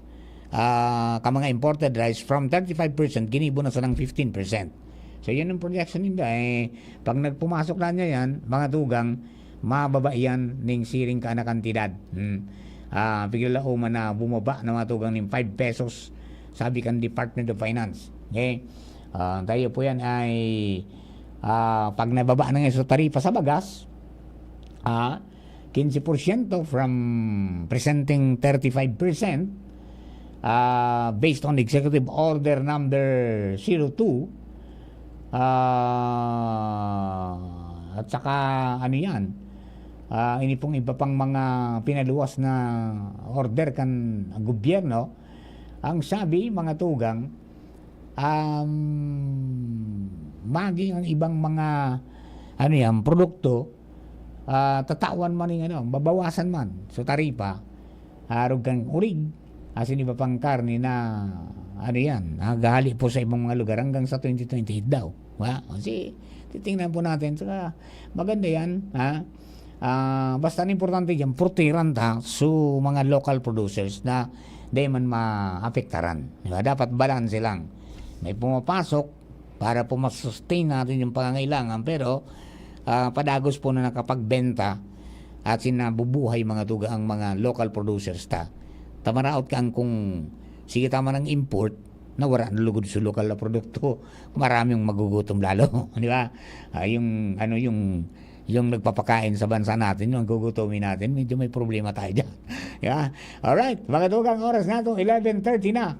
ah, ka mga imported rice from thirty-five percent, ginibo na sanang fifteen percent. So, yun ang projection ninda. Eh, pag nagpumasok na niya yan, mga tugang, mababa yan ning siring ka na kantidad. Hmm. Ah, bigla la uman na bumaba na mga tugang ning five pesos, sabi kan Department of Finance. Okay? Ah, tayo po yan ay, ah, pag nababa na nga sa taripa sa bagas, ah, quince porsyento from presenting thirty-five percent, ah, based on Executive Order number zero two, ah, at saka, ano yan, ah, ini pong iba pang mga pinaluwas na order kan gobyerno, ang sabi, mga tugang, um, maging ang ibang mga, ano yan, produkto, ah, tatawan man yung ano, babawasan man sa taripa, arog kan orig, asin iba pang karne na, ano yan, naghahali po sa ibang mga lugar hanggang sa twenty twenty-eight daw. Ha? Kasi titingnan po natin. Saka maganda yan, ha? Ah, basta ang importante dyan, portiran ta su mga local producers na di man maapektaran. Di ba? Dapat balanse lang. May pumapasok para po masustain natin yung pangangailangan, pero, ah, padagos po na nakapagbenta at sinabubuhay mga tuga ang mga local producers ta. Tamaraot ka ang kung sige tama ng import, na wala na lugod sa lokal na produkto, maraming magugutom lalo, di ba? Ah, yung, ano, yung, yung nagpapakain sa bansa natin, yung gugutomin natin, medyo may problema tayo dyan. Di ba? Alright, mga tugang, oras natin, eleven thirty na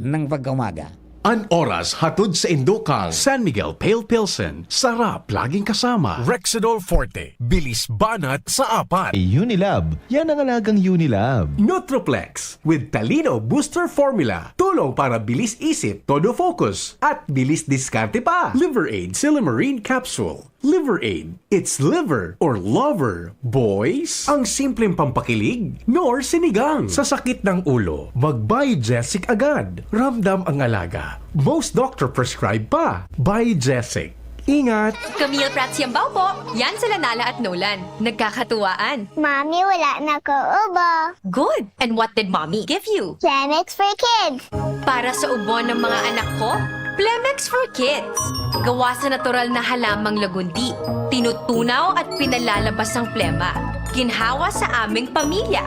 ng pagkaumaga. An oras hatod sa indukang San Miguel Pale Pilsen, sarap laging kasama. Rexidol Forte, bilis banat sa apat. Unilab, yan ang alagang Unilab. Nutroplex with Talino Booster Formula. Tulong para bilis isip, todo focus, at bilis diskarte pa. Liver Aid Silymarin Capsule. Liver Aid. It's liver or lover, boys. Ang simpleng pampakilig, nor sinigang. Sa sakit ng ulo, mag-Biogesic agad. Ramdam ang alaga. Most doctor prescribe pa. Biogesic. Ingat! Camille Prats Yambao po. Yan sila Nala at Nolan. Nagkakatuwaan. Mami, wala na ko ubo. Good! And what did Mommy give you? Plemex for Kids. Para sa ubo ng mga anak ko, Plemex for Kids. Gawa sa natural na halamang lagundi. Tinutunaw at pinalalabas ang plema. Ginhawa sa aming pamilya.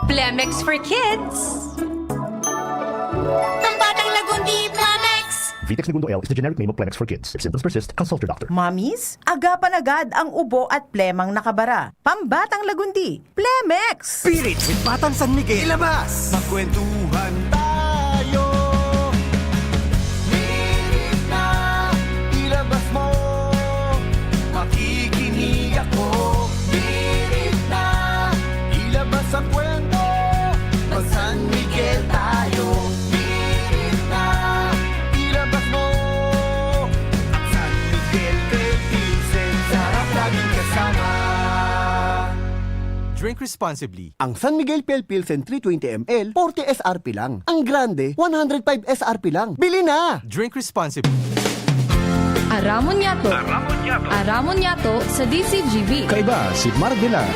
Plemex for Kids. Pambatang lagundi, Plemex! Vitex Negundo L is the generic name of Plemex for Kids. If symptoms persist, consult your doctor. Mommies, agapan agad ang ubo at plemang nakabara. Pambatang lagundi, Plemex! Spirit with Batang San Miguel. Ilabas! Magkwentuhan tayo. Spirit na ilabas mo. Makikinig ako. Spirit na ilabas ang kwento. Mag San Miguel tayo. Spirit na ilabas mo. At San Miguel Pale Pilsen, sarap laging kasama. Drink responsibly. Ang San Miguel Pale Pilsen three twenty M L, forty S R P lang. Ang grande, one hundred five S R P lang. Bili na! Drink responsibly. Aramon Yato. Aramon Yato. Aramon Yato sa D Z G B. Kaiba si Mark Villar.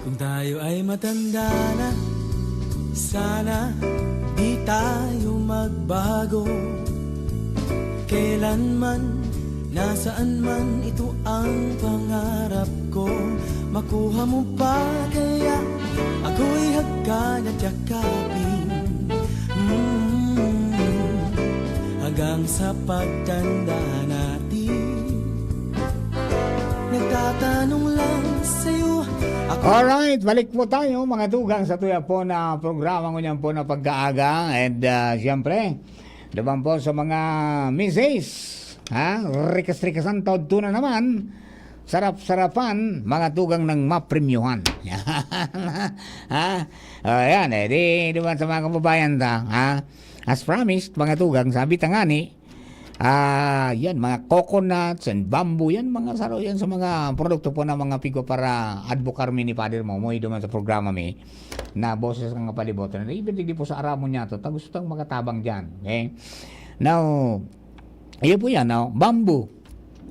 Kung tayo ay matanda na, sana di tayo magbago. Kailanman, nasaan man, ito ang pangarap ko. Makuha mo pa kaya ako'y hagkan at yakapin? Mm. Hanggang sa pagtanda natin, nagtatanong lang sa'yo ako. Alright, balik po tayo, mga tugang, sa tuya po na programa ngunyan po na pag-aaga. And, ah, siyempre, naman po sa mga misis, ha? Rikas-rikasan, taod tuna naman. Sarap-sarapan, mga tugang ng mapremyuhan. Ha? O, yan, eh. Di, di ba sa mga kababayan ta, ha? As promised, mga tugang, sabi ta ngani, ah, yan, mga coconuts and bamboo, yan, mga saro yan sa mga produkto po na mga pigwa para advocar mi ni Father Momoy duman sa programa mi na Boses kan Kapalibutan. Even digdi po sa Aramon niya to, ta gusto tang makatabang dyan. Okay? Now, iyo po yan, no? Bamboo.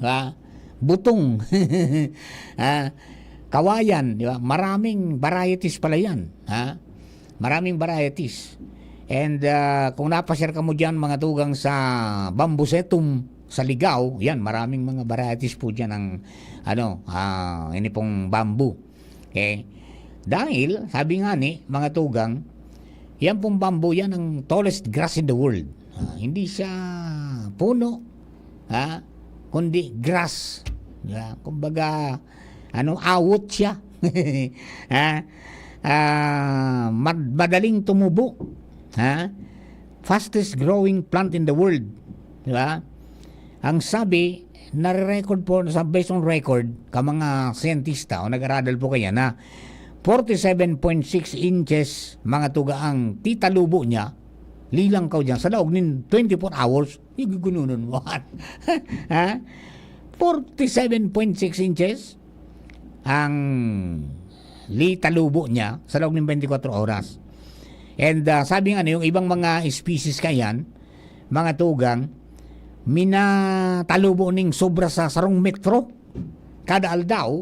Ha? Butong. Ha? Kawayan, di ba? Maraming varieties pala yan. Ha? Maraming varieties. And, ah, kung napasyal kamo diyan, mga tugang, sa Bambusetum, sa Ligao, yan, maraming mga varieties po diyan ang, ano, ah, ini pong bamboo. Okay? Dahil, sabi nga ni, mga tugang, yan pong bamboo, yan ang tallest grass in the world. Ah, hindi siya puno, ha? Kundi grass. Yeah, kumbaga, ano, awot siya. Ha? Ah, mad-, madaling tumubo. Ha? Fastest growing plant in the world. Di ba? Ang sabi, nare-record po, sa, based on record, ka mga siyentista o nag-aradal po kaya na forty-seven point six inches, mga tugang, ang titalubo niya, lilangkaw diyan sa laog nin twenty-four hours. Yung gugununon mo. Ha? Forty-seven point six inches ang litalubo niya sa laog ng twenty-four oras. And, ah, sabi nga, ano, yung ibang mga species kayan, mga tugang, minatalubo ning sobra sa sarong metro kada aldaw,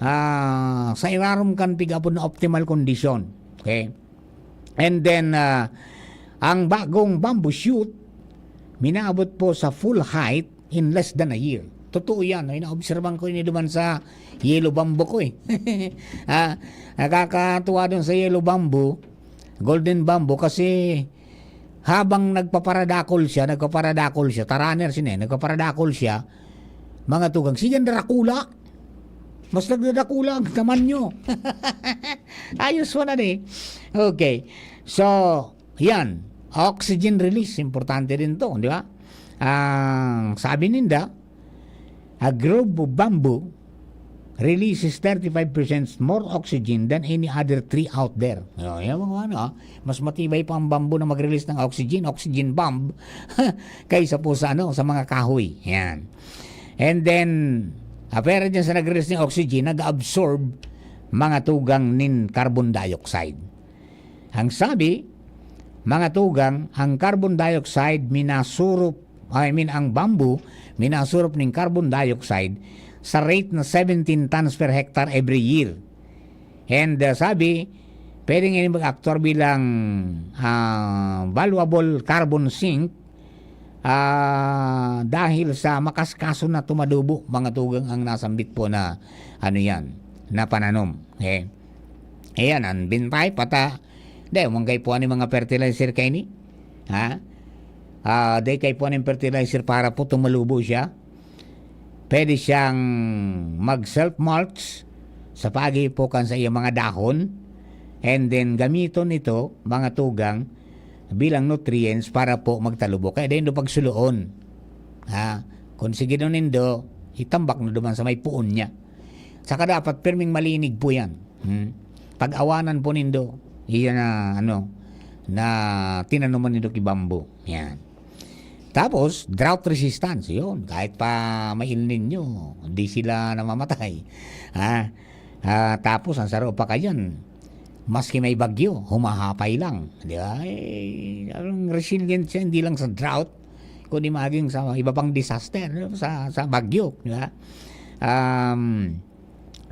ah, sa irarom kan pigapon na optimal condition. Okay? And then, ah, ang bagong bamboo shoot, minaabot po sa full height in less than a year. Totoo yan, no? Inaobserban ko ini duman sa yellow bamboo ko, eh. Ah, nakakatuwa dun sa yellow bamboo, golden bamboo, kasi habang nagpaparadakol siya, nagpaparadakol siya, taraner siya, eh, nagpaparadakol siya, mga tugang, sige, Dracula. Mas nagdadakula ang tamanyo. Ayos mo na, eh. Okay. So, yan. Oxygen release, importante din to, di ba? Ang sabi ninda, a grove of bamboo releases thirty-five percent more oxygen than any other tree out there. Oh, yan mga ano, ah. Mas matibay pa ang bamboo na mag-release ng oxygen, oxygen bomb, kaysa po sa ano, sa mga kahoy. Yan. And then, apera dyan sa nag-release ng oxygen, nag-absorb mga tugang nin carbon dioxide. Ang sabi, mga tugang, ang carbon dioxide minasurop, I mean, ang bamboo, minasurop ning carbon dioxide sa rate na seventeen tons per hectare every year. And, uh, sabi, pwedeng ini mag-aktuar bilang, ah, valuable carbon sink, ah, dahil sa makaskaso na tumadubo, mga tugang, ang nasambit po na, ano yan, na pananom. Okay? Ayan, ang bintay, pata, dai, manggay po ani mga fertilizer kaini. Ha? Ah, dai kay po ani fertilizer para po tumalubo siya. Pwede siyang mag-self-mulch sa pag-iipon sa iyang mga dahon, and then gamiton ito, mga tugang, bilang nutrients para po magtalubo. Kaya dai nindo pagsuloon. Ha? Kung sige nun nindo, itambak na duman sa may puon niya. Saka dapat pirming malinig po yan. Hmm? Pag-awanan po nindo, iyan na, ano, na tinanuman nindo ki bamboo. Yan. Tapos, drought resistance, yun. Kahit pa may El Niño, di sila namamatay. Ha? Ah, tapos, ang saro pa kayan, maski may bagyo, humahapay lang. Di ba? Eh, ang resilient siya, hindi lang sa drought, kundi maging sa iba pang disaster, no? Sa, sa bagyo, di ba? Um,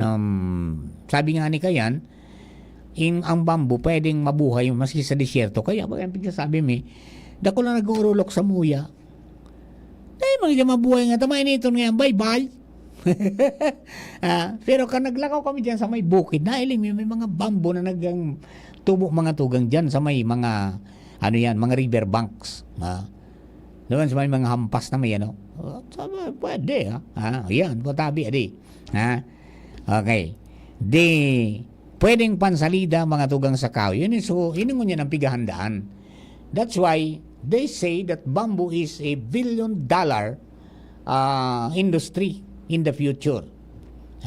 um, sabi nga ni Kayan, in, ang bamboo pwedeng mabuhay maski sa disyerto. Kaya ba, ang pinagsasabi mi, dakula nag-uurulok sa muya. Dai man siya mabuhay nga, tama initon nga yan, bye-bye. Ah, pero kan naglakaw kami dyan sa may bukid, nailing mi, may mga bamboo na nagang tubo, mga tugang dyan sa may mga, ano yan, mga river banks. Ha? Doon sa may mga hampas na may ano. Oh, sabi, pwede, ha? Ah, yan, patabi, adi. Ha? Okay. Di, pwedeng pansalida, mga tugang sa kahoy. Yun, so, yun yung ngunyan ang pighahandaan. That's why they say that bamboo is a billion dollar, ah, industry in the future.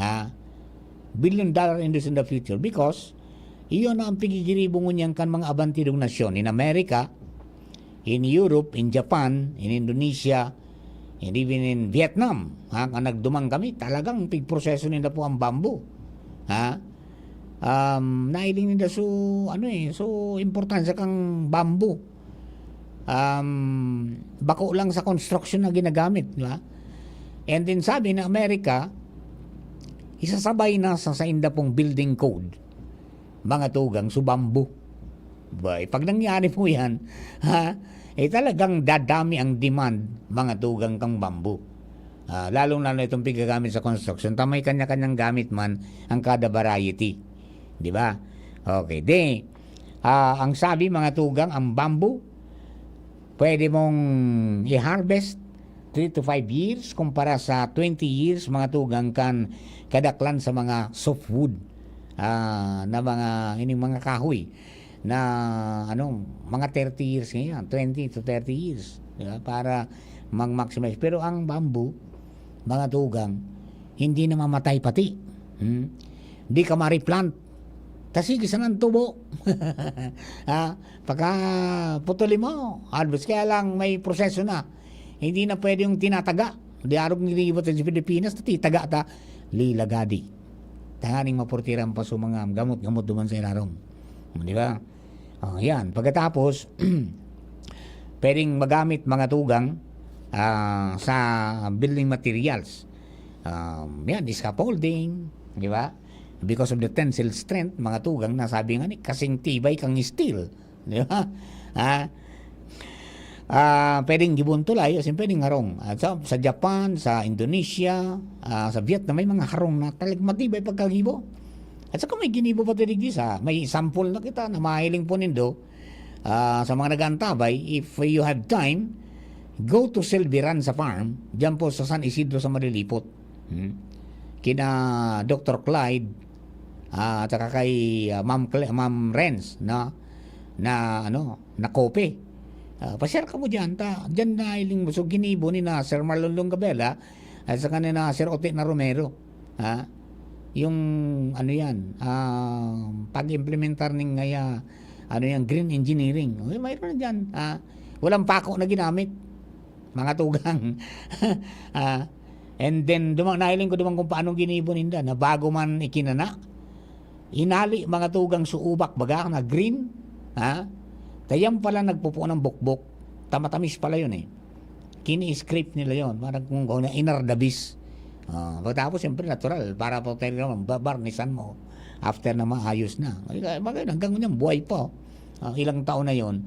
Ha? Billion dollar industry in the future because iyon na ang pigigiribo ngunyan kan mga abantidong nasyon in America, in Europe, in Japan, in Indonesia, and even in Vietnam, ha, kan nagduman kami, talagang pigproseso ninda po ang bamboo. Ha? Um, nahiling ninda so, ano eh, so importansya kang bamboo. Um, bako lang sa construction na ginagamit, di ba? And then sabi na Amerika, isasabay na sa sainda pong building code, mga tugang, so bamboo. Bay, pag nangyari po yan, ha, eh talagang dadami ang demand, mga tugang, kang bamboo. Ah, lalong-lalo itong pigagamit sa construction, ta may kanya-kanyang gamit man ang kada variety. Di ba? Okay, di, ah, ang sabi, mga tugang, ang bamboo, pwede mong i-harvest three to five years kumpara sa twenty years, mga tugang, kan kadaklan sa mga softwood, ah, na mga, ining mga kahoy na, ano, mga thirty years ngayon, twenty to thirty years, di ba? Para mag-maximize. Pero ang bamboo, mga tugang, hindi na mamatay pati. Hmm? Di ka ma-replant. Ta sige, sana ang tubo. Ha? Pagka putuli mo, harvest. Kaya lang may proseso na. Hindi na pwede yung tinataga. Di arog nililibot sa Pilipinas, titaga ta. Lilagadi. Tanganing mapurtiran pa sa mga gamot-gamot duman sa ilarom. Di ba? Oh, yan. Pagkatapos, pwedeng magamit, mga tugang, ah, sa building materials. Um, yan, scaffolding, di ba? Because of the tensile strength, mga tugang, na sabi nga ni, kasing tibay kang steel. Di ba? Ha? Ah, pwedeng gibuntulay, as in, pwedeng harong. At sa, sa Japan, sa Indonesia, ah, sa Vietnam, may mga harong na talagang matibay pagkagibo. At saka may ginibo pa digdi sa, may sample na kita na mahiling po nindo, ah, sa mga nag-aantabay, if you have time, go to Silveran sa farm, dyan po sa San Isidro sa Malilipot. Hmm? Kina Doctor Clyde, ah, at saka kay, ah, Ma'am Cle-, Ma'am Renz, no? Na, ano, na kope. Ah, pa-share ka mo dyan, ta, dyan na iling mo. So, ginibo ni na Sir Marlon Longabella, at saka ni na Sir Ote na Romero. Ha? Yung, ano yan, ah, pag-implementar ning ngaya, ano yan, green engineering. Uy, mayroon na dyan. Ah, walang pako na ginamit. Mga tugang. Ah, and then, duma-, nahiling ko duman kung paano ginibo ninda, na bago man ikinana, inali, mga tugang, suubak, baga, na green, ha? Tayan pala nagpupuo ng bukbok. Tamatamis pala yun eh. Kini-scrape nila yon. Parang kung, kung inardabis. Ah, pagkatapos, siyempre, natural. Para po tayo naman, ba-, barnisan mo. After na maayos na. Ay, kaya, bagay, hanggang ngayon, buhay pa. Ah, ilang taon na yon.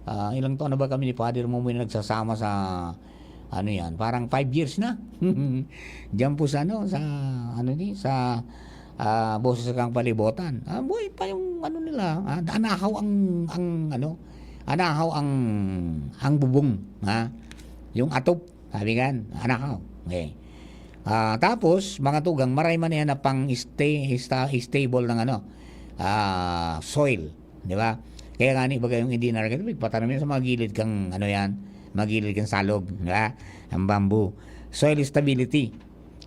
Ah, ilang taon na ba kami ni Father Momoy na nagsasama sa, ano yan, parang five years na. Diyan po sa, ano, sa, ano ni, sa, ah, Boses sa Kang Palibotan. Ah, buhay pa yung, ano nila, ah, anahaw ang, ang, ano, anahaw ang, ang bubong, ha? Yung atop, sabi nga, anahaw. Okay. Ah, tapos, mga tugang, maray man yan na pang stay, sta-, stable ng, ano, ah, soil. Di ba? Kaya nga ni, baga yung hindi na rin, patanom yan sa mga gilid kang, ano yan, mga gilid kang salog, di ba? Ang bamboo. Soil stability.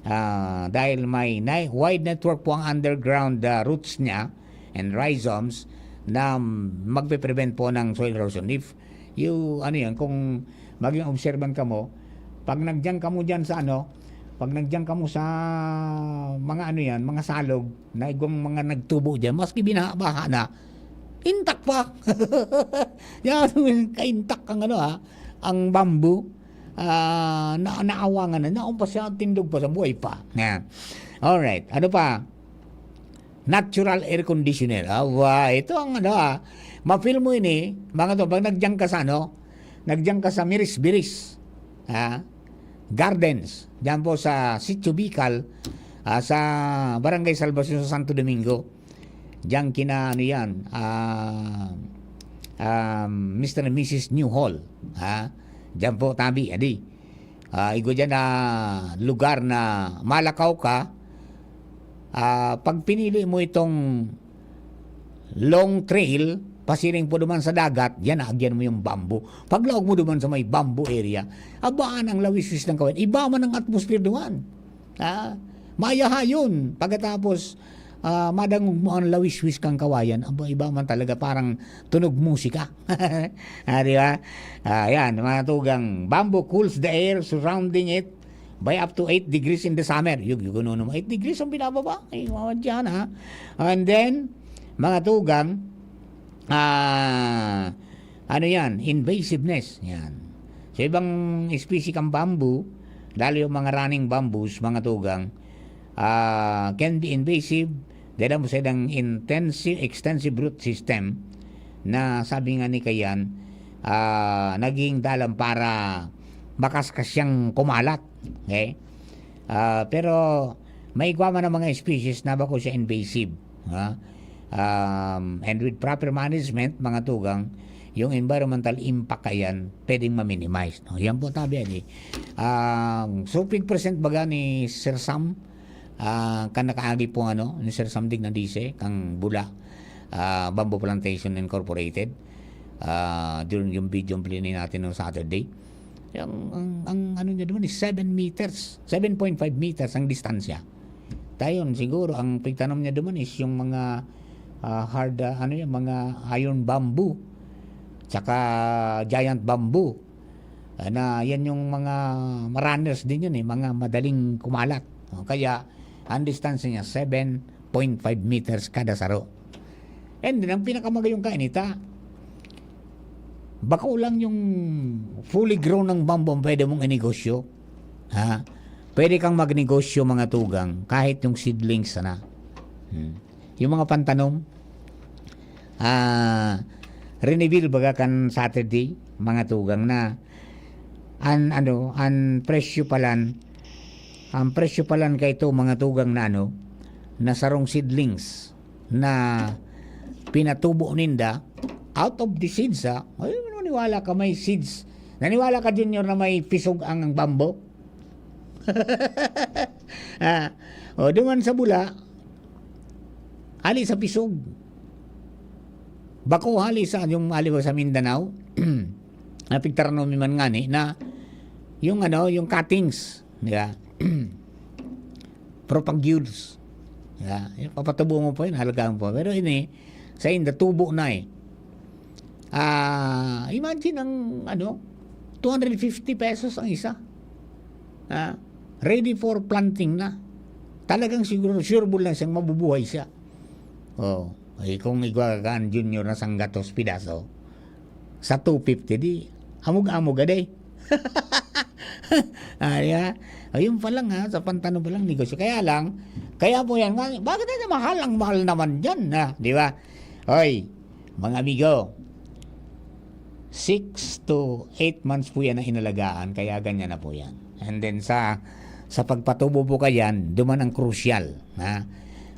Ah, dahil may ni-, wide network po ang underground, ah, roots niya and rhizomes na magpe-prevent po ng soil erosion. If you, ano yan, kung maging observant ka mo, pag nagdiyan ka mo dyan sa ano, pag nagdiyan ka mo sa mga ano yan, mga salog, na igwang mga nagtubo dyan, maski binaha-baha na, intact pa. Yan, ka-intact ang ano ha, ang bamboo, ah, na, naawangan na, naon pa siya, tindog pa sa buhay pa. Yan. Alright, ano pa? Natural air conditioner. Awa, ito ang ano ah. Ma-feel mo ini, mga to, pag nagdiyan ka sa ano, nagdiyan ka sa Miris-Biris, ah, Gardens, diyan po sa Sitio Bicol, ah, sa Barangay Salvacion sa Santo Domingo. Diyan kina, ano yan, ah, um, Mister and Missus Newhall, ha? Diyan po, tabi, adi. Ah, igwa diyan na lugar na malakaw ka, ah, pag pinili mo itong long trail, pasiring po duman sa dagat, yan, aagyan mo yung bamboo. Paglaog mo duman sa may bamboo area, abaan ang lawiswis ng kawayan. Iba man ang atmosphere duman. Ah, mayaha yun. Pagkatapos, Ah, madangog mo ang lawiswis kang kawayan. Aba, iba man talaga, parang tunog musika. Ah, di ba? Ah, yan, mga tugang, bamboo cools the air surrounding it by up to eight degrees in the summer. Yug, yug, ano naman, eight degrees ang binababa. Ay, mga dyan, ha? And then, mga tugang, ah, ano yan? Invasiveness. Yan. Sa ibang espesye kang bamboo, lalo yung mga running bamboos, mga tugang, ah, can be invasive dahil mo sa ilang intensive, extensive root system na sabi nga ni Kayan, ah, naging dalan para makaskas siyang kumalat. Okay? Ah, pero may igwa man ang mga species na bako siya invasive. Ha? Um, and with proper management, mga tugang, yung environmental impact kayan, pwedeng ma-minimize. No? Yan po tabi, ani. Um, so, pig present baga ni Sir Sam, ah, kan nakaagi po, ano, ni Sir Sam Dignadise, kang Bula, ah, Bamboo Plantation Incorporated, ah, during yung video ang plini natin noong Saturday. Yung, ang, ang ano niya naman is seven meters, seven point five meters ang distansya. Tayon, siguro, ang pigtanom niya naman is yung mga, ah, hard, ah, ano yan, mga iron bamboo, tsaka giant bamboo. Ah, na yan yung mga runners din yun eh, mga madaling kumalat. O, kaya, ang distansya niya, seven point five meters kada saro. And then, ang pinakamagayong kainita, bako lang yung fully grown ng bamboo ang pwede mong inegosyo. Ha? Pwede kang magnegosyo, mga tugang, kahit yung seedlings sana. Hmm. Yung mga pantanom, ah, rinibil baga kan Saturday, mga tugang, na an, ano, an presyo palan, ang presyo palan kay ito, mga tugang, na ano, na sarong seedlings na pinatubo ninda out of the seeds, ha? Ay, maniwala ka may seeds. Naniwala ka, Junior, na may pisog ang bamboo? Ah, o, duman sa Bula, hali sa pisog. Bako hali sa, yung hali ba sa Mindanao, na pigtanom man ngani na yung ano, yung cuttings, di ba? Propagules. Di ba? Yung papatubo mo pa yun, halagaan mo pa. Pero ini, sa inda, tubo na eh. Ah, imagine ang, ano, two hundred fifty pesos ang isa. Ah, ready for planting na. Talagang siguro, sure ball na siyang mabubuhay siya. Oh, eh, kung igwa ka kan Junior na sanggatos pidaso, sa two fifty, di, amog-amog ka, day. Ah, di ba? Ayun pa lang, ha, sa pantano pa lang negosyo. Kaya lang, kaya po yan, nga, bakit na mahal? Ang mahal naman dyan, ha? Di ba? Hoy, mga amigo, six to eight months po yan na inalagaan, kaya ganyan na po yan. And then sa, sa pagpatubo po kayan, duman ang crucial, ha?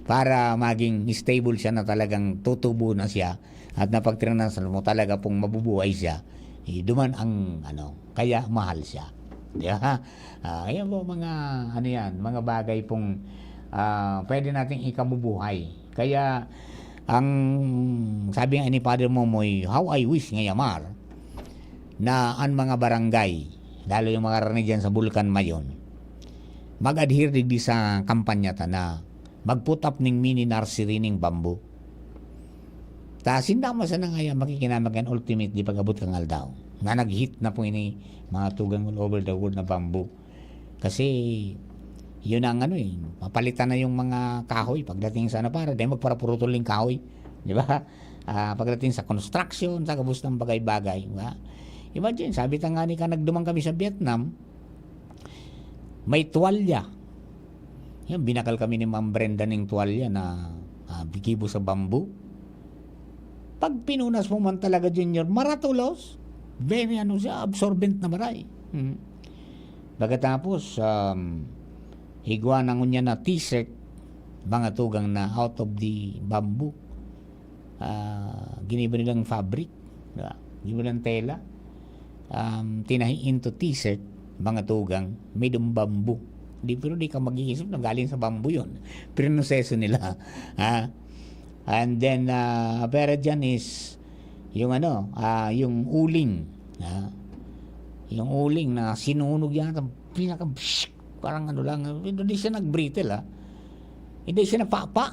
Para maging stable siya na talagang tutubo na siya at napagtiranan sa mo talaga pong mabubuhay siya, eh, duman ang ano, kaya mahal siya. Di ba? Ah, ayan po mga, ano yan, mga bagay pong, ah, pwede nating ikabubuhay. Kaya, ang sabi nga ni Father Momoy, "How I wish," nga yamar, na ang mga barangay, lalo yung mga rani dyan sa Bulkan Mayon, mag-adhere digdi sa kampanya ta na mag-put up ning mini nursery ning bamboo. Ta sinda man sana ngaya makikinamag kan ultimately pag-abot kang aldaw. Na nag-hit na po ini mga tugang all over the world na bamboo. Kasi, yun ang ano eh, mapalitan na yung mga kahoy pagdating sa ano para, dahil magparapurutol yung kahoy. Di ba? Ah, pagdating sa construction, sa gabos ng bagay-bagay. Di ba? Imagine, sabi ta nga ni ka, nagduman kami sa Vietnam, may tuwalya. Yan, binakal kami ni Ma'am Brenda ning tuwalya na, ah, gibo sa bamboo. Pag pinunas mo man talaga, Junior, maratulos. Very, ano siya, absorbent na maray. Hmm. Pagkatapos, um, higwa na ngunyan na t-shirt, mga tugang na out of the bamboo. Ah, ginibo nilang fabric, di ba? Ginibo nilang tela. Um, tinahi into t-shirt, mga tugang, made of bamboo. Di, pero di ka mag-iisip na galing sa bamboo yun. Prinoseso nila. Ha? And then, ah, pera dyan is yung ano, ah, yung uling. Ha? Yung uling na sinunog yata, pinaka, parang ano lang, hindi siya nag-brittle, ha? Hindi siya napapa.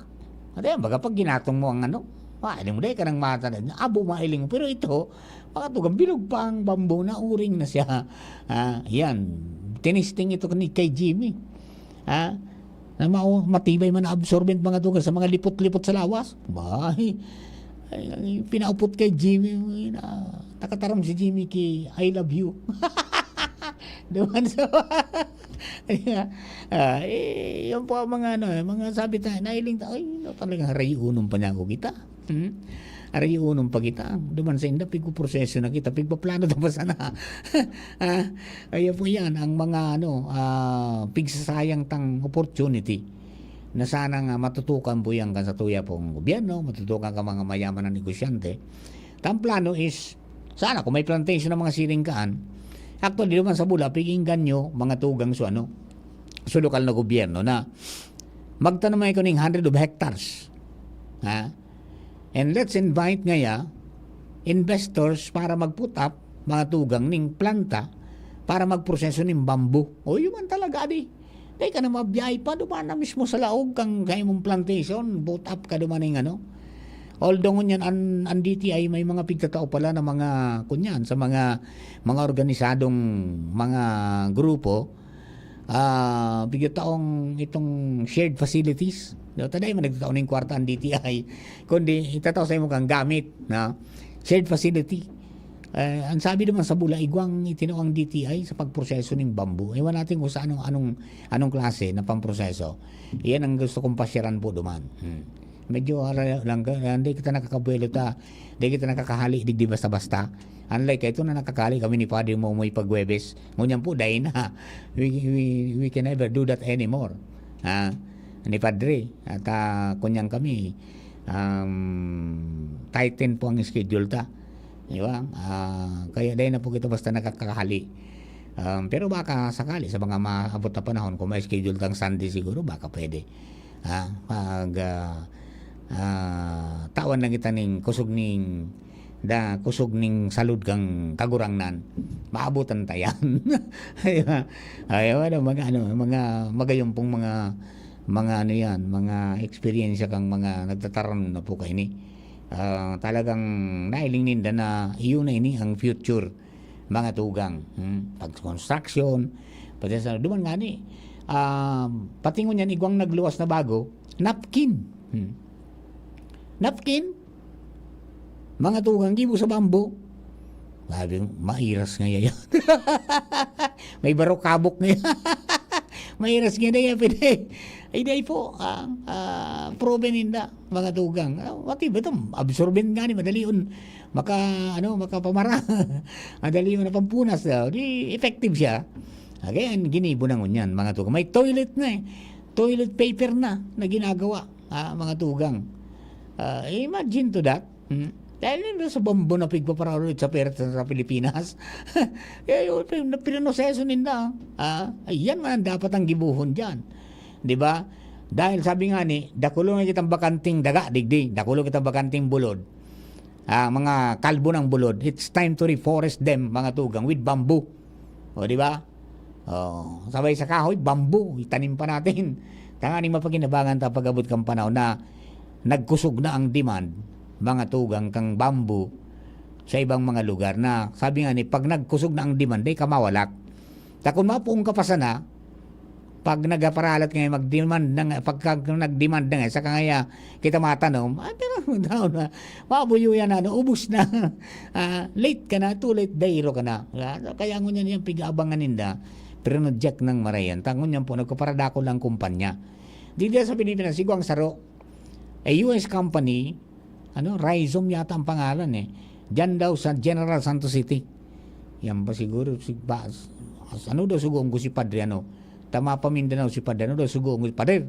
At yan, baga pag ginatong mo ang ano, mailing mo, dahil ka nang mata na, abo, mailing mo. Pero ito, makatugang, bilog pa ang bamboo, nauring na siya. Ah, yan. Tinisting ito ni, kay Jimmy. Ah, na mao, matibay man na absorbent, mga tugang, sa mga lipot-lipot sa lawas. Bay, ay, ay, pinaupot kay Jimmy, na, nakataram si Jimmy kay "I love you." Duman sa, ah, eh, yun po ang mga ano, eh, mga sabi tayo, nailing tayo, "Ay, no, talagang rayunon pa niya ako kita." Hmm? Rayunon pa kita. Duman sa inda, pigpoproseso na kita, pigpaplano ta pa sana. Ah, kaya po yan, ang mga ano, ah, pigsasayang tang opportunity na sana nga matutukan po yan kan sa tuya pong gobyerno, matutukan ka mga mayaman na negosyante. Ang plano is, sana kung may plantation ng mga siring kaan, actually, duman sa Bula, piginggan nyo, mga tugang, so ano, so lokal na gobyerno na magtanom ay kuning hundred of hectares. Ha? And let's invite ngaya investors para mag-put up, mga tugang, ning planta para magproseso ning bamboo. O, yun man talaga, adi. Dai ka na mabiyahe pa, duman na mismo sa laog kang kaimong plantation, put up ka duman ning ano. Although ngunyan, an, an D T I may mga pigtatao pala na mga, kunyan, sa mga, mga organisadong mga grupo, ah, pigtataong itong shared facilities. Di ba? Taday man nagtatao ning kwarta ang D T I, kundi itatao sa imo kang gamit na shared facility. Eh, ang sabi naman sa Bula, igwang itinao ang D T I sa pagproseso ning bamboo. Ewan natin kung sa anong, anong, anong klase na pamproseso. Iyan ang gusto kong pasyaran po duman. Hmm. Medyo ara lang ka, hindi kita nakakabuelo ta, hindi kita nakakahali digdi basta-basta. Unlike kaito na nakakahali kami ni Padre Momoy pag Huwebes, ngunyan po, dai na. We, we, we can never do that anymore. Ha? Ni Padre, at, ah, kunyan kami, um, tighten po ang schedule ta. Di ba? Ah, kaya dai na po kita basta nakakahali. Um, pero baka sakali sa mga maabot na panahon, kung may schedule tang Sunday siguro, baka pwede. Ah, pag, ah, ah, tawan lang kita ning kusog ning, da, kusog ning salud kang Kagurangnan, maabotan ta yan. Di ba? Ay, ano, mga, ano, mga, magayong pong mga, mga ano yan, mga eksperyensya kang mga nagtataram na po kaini. Ah, talagang nailing ninda na iyon na ini ang future, mga tugang. Hmm? Pag construction, pati sa, duman nga ni, ah, pati ngunyan, igwang nagluwas na bago, napkin. Hmm. Napkin, mga tugang, gibo sa bamboo. Sabi ko, "Mairas nga yan." May barok kabok nga yan. Mairas nga na yan, pwede. Ay, dai po, ah, ah, proven ninda, mga tugang. Ah, pati ba ito? Absorbent nga ni, madali yun. Maka, ano, makapamara. Madali yun na pampunas. Ah, di effective siya. Again, ginibo na ngunyan, mga tugang. May toilet na eh. Toilet paper na, na ginagawa, ah, mga tugang. Ah, imagine to that. Hmm? Dahil yun sa bamboo na pigpapararot sa pera sa Pilipinas. Kaya yun, pin-, pinoseso ninda. Ah, ayan man ang dapat ang gibuhon dyan. Di ba? Dahil sabi nga ni, dakulo na kitang bakanting daga, digdi. Dakulo kitang bakanting bulod. Ah, mga kalbo ng bulod. It's time to reforest them, mga tugang, with bamboo. O, di ba? O, sabay sa kahoy, bamboo, itanim pa natin. Tanganing mapakinabangan ta pag-abot kang panahon na nagkusog na ang demand, mga tugang, kang bamboo sa ibang mga lugar na, sabi nga ni, pag nagkusog na ang demand, di ka mawalak. Ta kun mapuong ka pa sana, pag nagaparalat nga, mag-demand na nga, pagka nag-demand na nga, saka nga, kita matanom, ah, pero daw na, mabuyo yan, ano, ubos na. Ah, late ka na, too late, dairo ka na. Ah, kaya ngunyan yan, pig-aabangan ninda, pero na-jack ng marayan. Ta ngunyan po, nagpaparadako lang kumpanya. Di diyan sa Pilipinas, siguro ang saro, eh, U S company, ano, Rhizome yata ang pangalan eh. Diyan daw sa General Santos City. Yan pa siguro, si, ba, ano daw sugoon ko si Padre, ano, tama pa Mindanao si Padre, ano daw sugoon ko si Padre?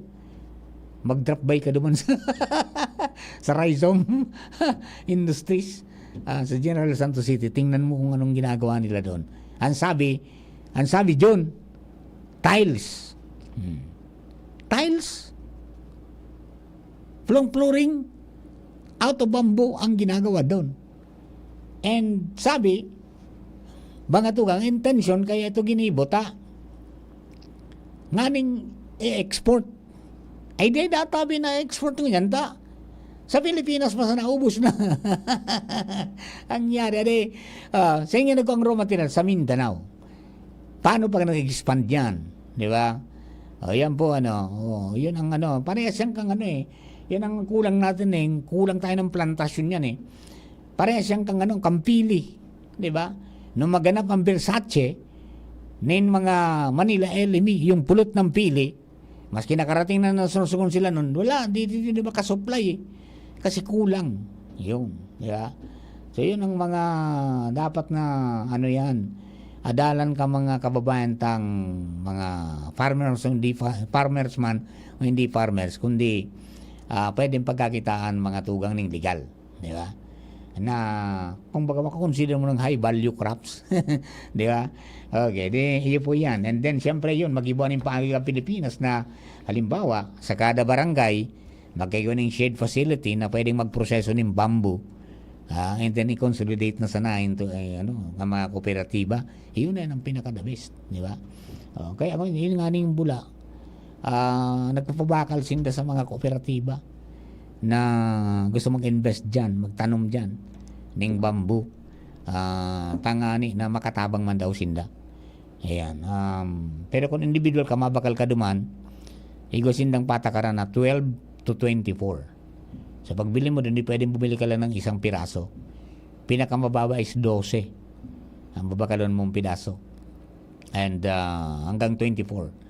Mag-drop by ka duman sa, sa Rhizome Industries, ah, sa General Santos City. Tingnan mo kung anong ginagawa nila doon. Ang sabi, ang sabi, John, tiles. Hmm. Tiles? Flong flooring? Out of bamboo ang ginagawa doon. And sabi, mga tugang, intention kaya ito ginibo ta nganing i-export. Ay, di, databi na export ngunyan ta. Sa Pilipinas, mas naubos na. Ang nangyari, adi, ah, sa inyo nagkuang raw material sa Mindanao. Paano pag nag-expand yan? Di ba? O, yan po, ano, o, yun ang ano, parehas yan kang ano eh. Yan ang kulang natin eh. Kulang tayo ng plantasyon yan eh. Parehas yan kang ano, kang pili. Di ba? Nung maganap ang Versace, nin mga Manila L M E, yung pulot ng pili, maski nakarating na nasusugon sila nun, wala, di, di, di, di makasupply eh. Kasi kulang. Yun, di ba? So, yun ang mga dapat na, ano yan, adalan ka mga kababayan tang mga farmers, hindi fa-, farmers man o hindi farmers, kundi ah, pwedeng pagkakitaan mga tugang ning legal, di ba? Na, kumbaga, makakonsider mo ng high value crops, di ba? Okay, di, iyo po yan. And then, siyempre yun, mag-iba ning paagi ang Pilipinas na, halimbawa, sa kada barangay, magkaigo ning shade facility na pwedeng magproseso ning bamboo. Ah, and then i-consolidate na sana into, eh, ano, ng mga kooperatiba. Iyon na yan ang pinaka-the best, di ba? Oh, kaya ako, yun nga ning bula. Ah, nagpapabakal sinda sa mga kooperatiba na gusto mag-invest dyan, magtanom dyan ning bamboo. Ah, tangani na makatabang man daw sinda. Ayan. Um, pero kung individual ka, mabakal ka duman, igwa sindang patakaran na twelve to twenty-four. Sa pagbili mo, hindi pwedeng bumili ka lang ng isang piraso. Pinakamababa is dose ang babakalon mong pidaso. And ah, hanggang twenty-four.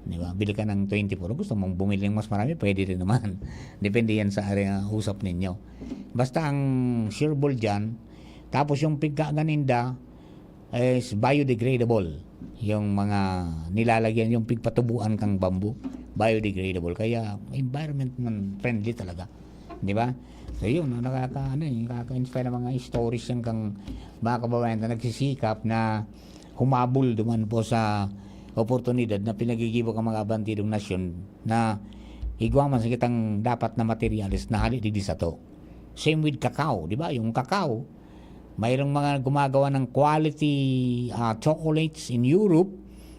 Di ba? Bili ka ng twenty-four. Gusto mong bumili ng mas marami, pwede rin naman. Depende yan sa area, usap ninyo. Basta ang sureball dyan, tapos yung pigkaganinda is biodegradable. Yung mga nilalagyan, yung pigpatubuan kang bamboo, biodegradable. Kaya environment man friendly talaga. Di ba? So yun, no, nakaka-, ano, eh, nakaka-inspire ang mga stories yan kang mga kababayan na nagsisikap na humabol duman po sa oportunidad na pinagigibo kan mga bandidong nasyon na igwa man sa kitang dapat na materyales na hali digdi sato. Same with cacao, di ba? Yung cacao, mayroong mga gumagawa ng quality, ah, chocolates in Europe,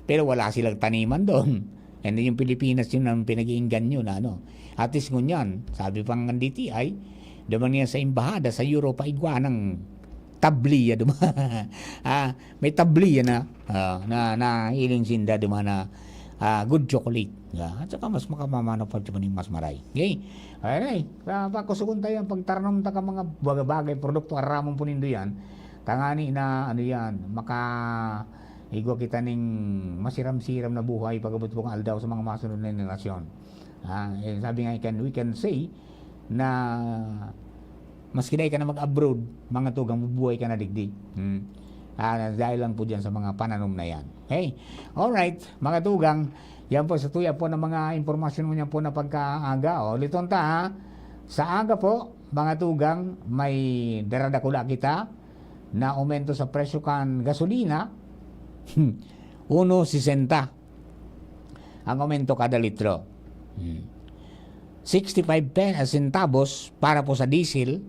pero wala silang taniman doon. And then yung Pilipinas, yun ang pinag-iinggan nyo na ano. At least ngunyan, sabi pa ng D T I, duman niya sa embahada sa Europa, igwa ng tabliya duman. Ah, may tabliya na, ah, na, na hiling sinda duman na, ah, good chocolate. Ah, at saka mas makamamano pa duman yung mas maray. Okay? Ayan ay, pa-, pakusugon tayo ang pagtaranom ta ka mga bagay-bagay, produkto, aramon po nindo yan. Tangani na, ano yan, maka-, igwa kita ning masiram-siram na buhay pag-abot pong aldaw sa mga masunod na henerasyon. Ah, eh, sabi nga, can, we can say na maski dai ka na mag-abroad, mga tugang, mabubuhay ka na digdi. Hmm. Ah, dahil lang po dyan sa mga pananom na yan. Okay? Alright, mga tugang, yan po sa tuya po ng mga impormasyon mo niyan po na pagkaaga. O, liton ta, ha? Sa aga po, mga tugang, may daradakula kita na aumento sa presyo kan gasolina. Uno sesenta ang aumento kada litro. Hmm. Sixty-five pe-, centavos para po sa diesel,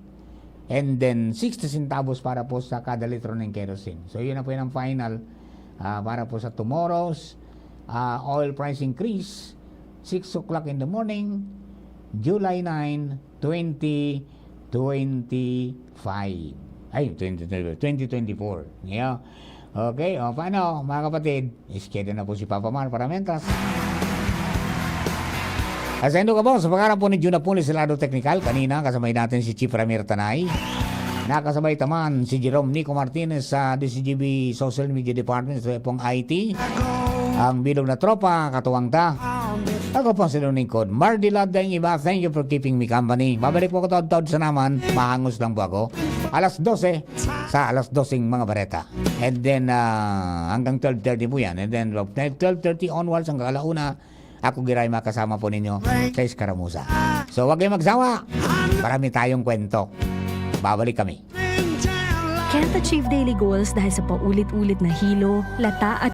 and then sixty centavos para po sa kada litro ng kerosene. So, yun na po yun ang final, ah, para po sa tomorrow's, ah, oil price increase, six o'clock in the morning, July nine, twenty twenty-five. Ay, twenty twenty-four. Yeah. Okay, o, paano, mga kapatid? Schedule na po si Papa Mar para mentras. Asendo ka po, sa pangalan po ni Jun Apulis sa lado teknikal, kanina kasabay natin si Chief Ramir Tanay. Nakasabay taman si Jerome Nico Martinez sa D C G B Social Media Department, sa pong I T. Ang bilog na tropa, katuwang ta. Ako po si lingkod, Mardy Ladang Iba. Thank you for keeping me company. Babalik po ako taod-taod sa naman. Mahangos lang po ako. Alas dose, sa alas doseng mga bareta. And then, ah, hanggang twelve thirty po yan. And then, from twelve thirty onwards, hanggang alauna, ako giray makasama po ninyo sa Iskaramuza. So, wag kayong magsawa. Marami tayong kwento. Babalik kami. Can't achieve daily goals dahil sa paulit-ulit na hilo, lata at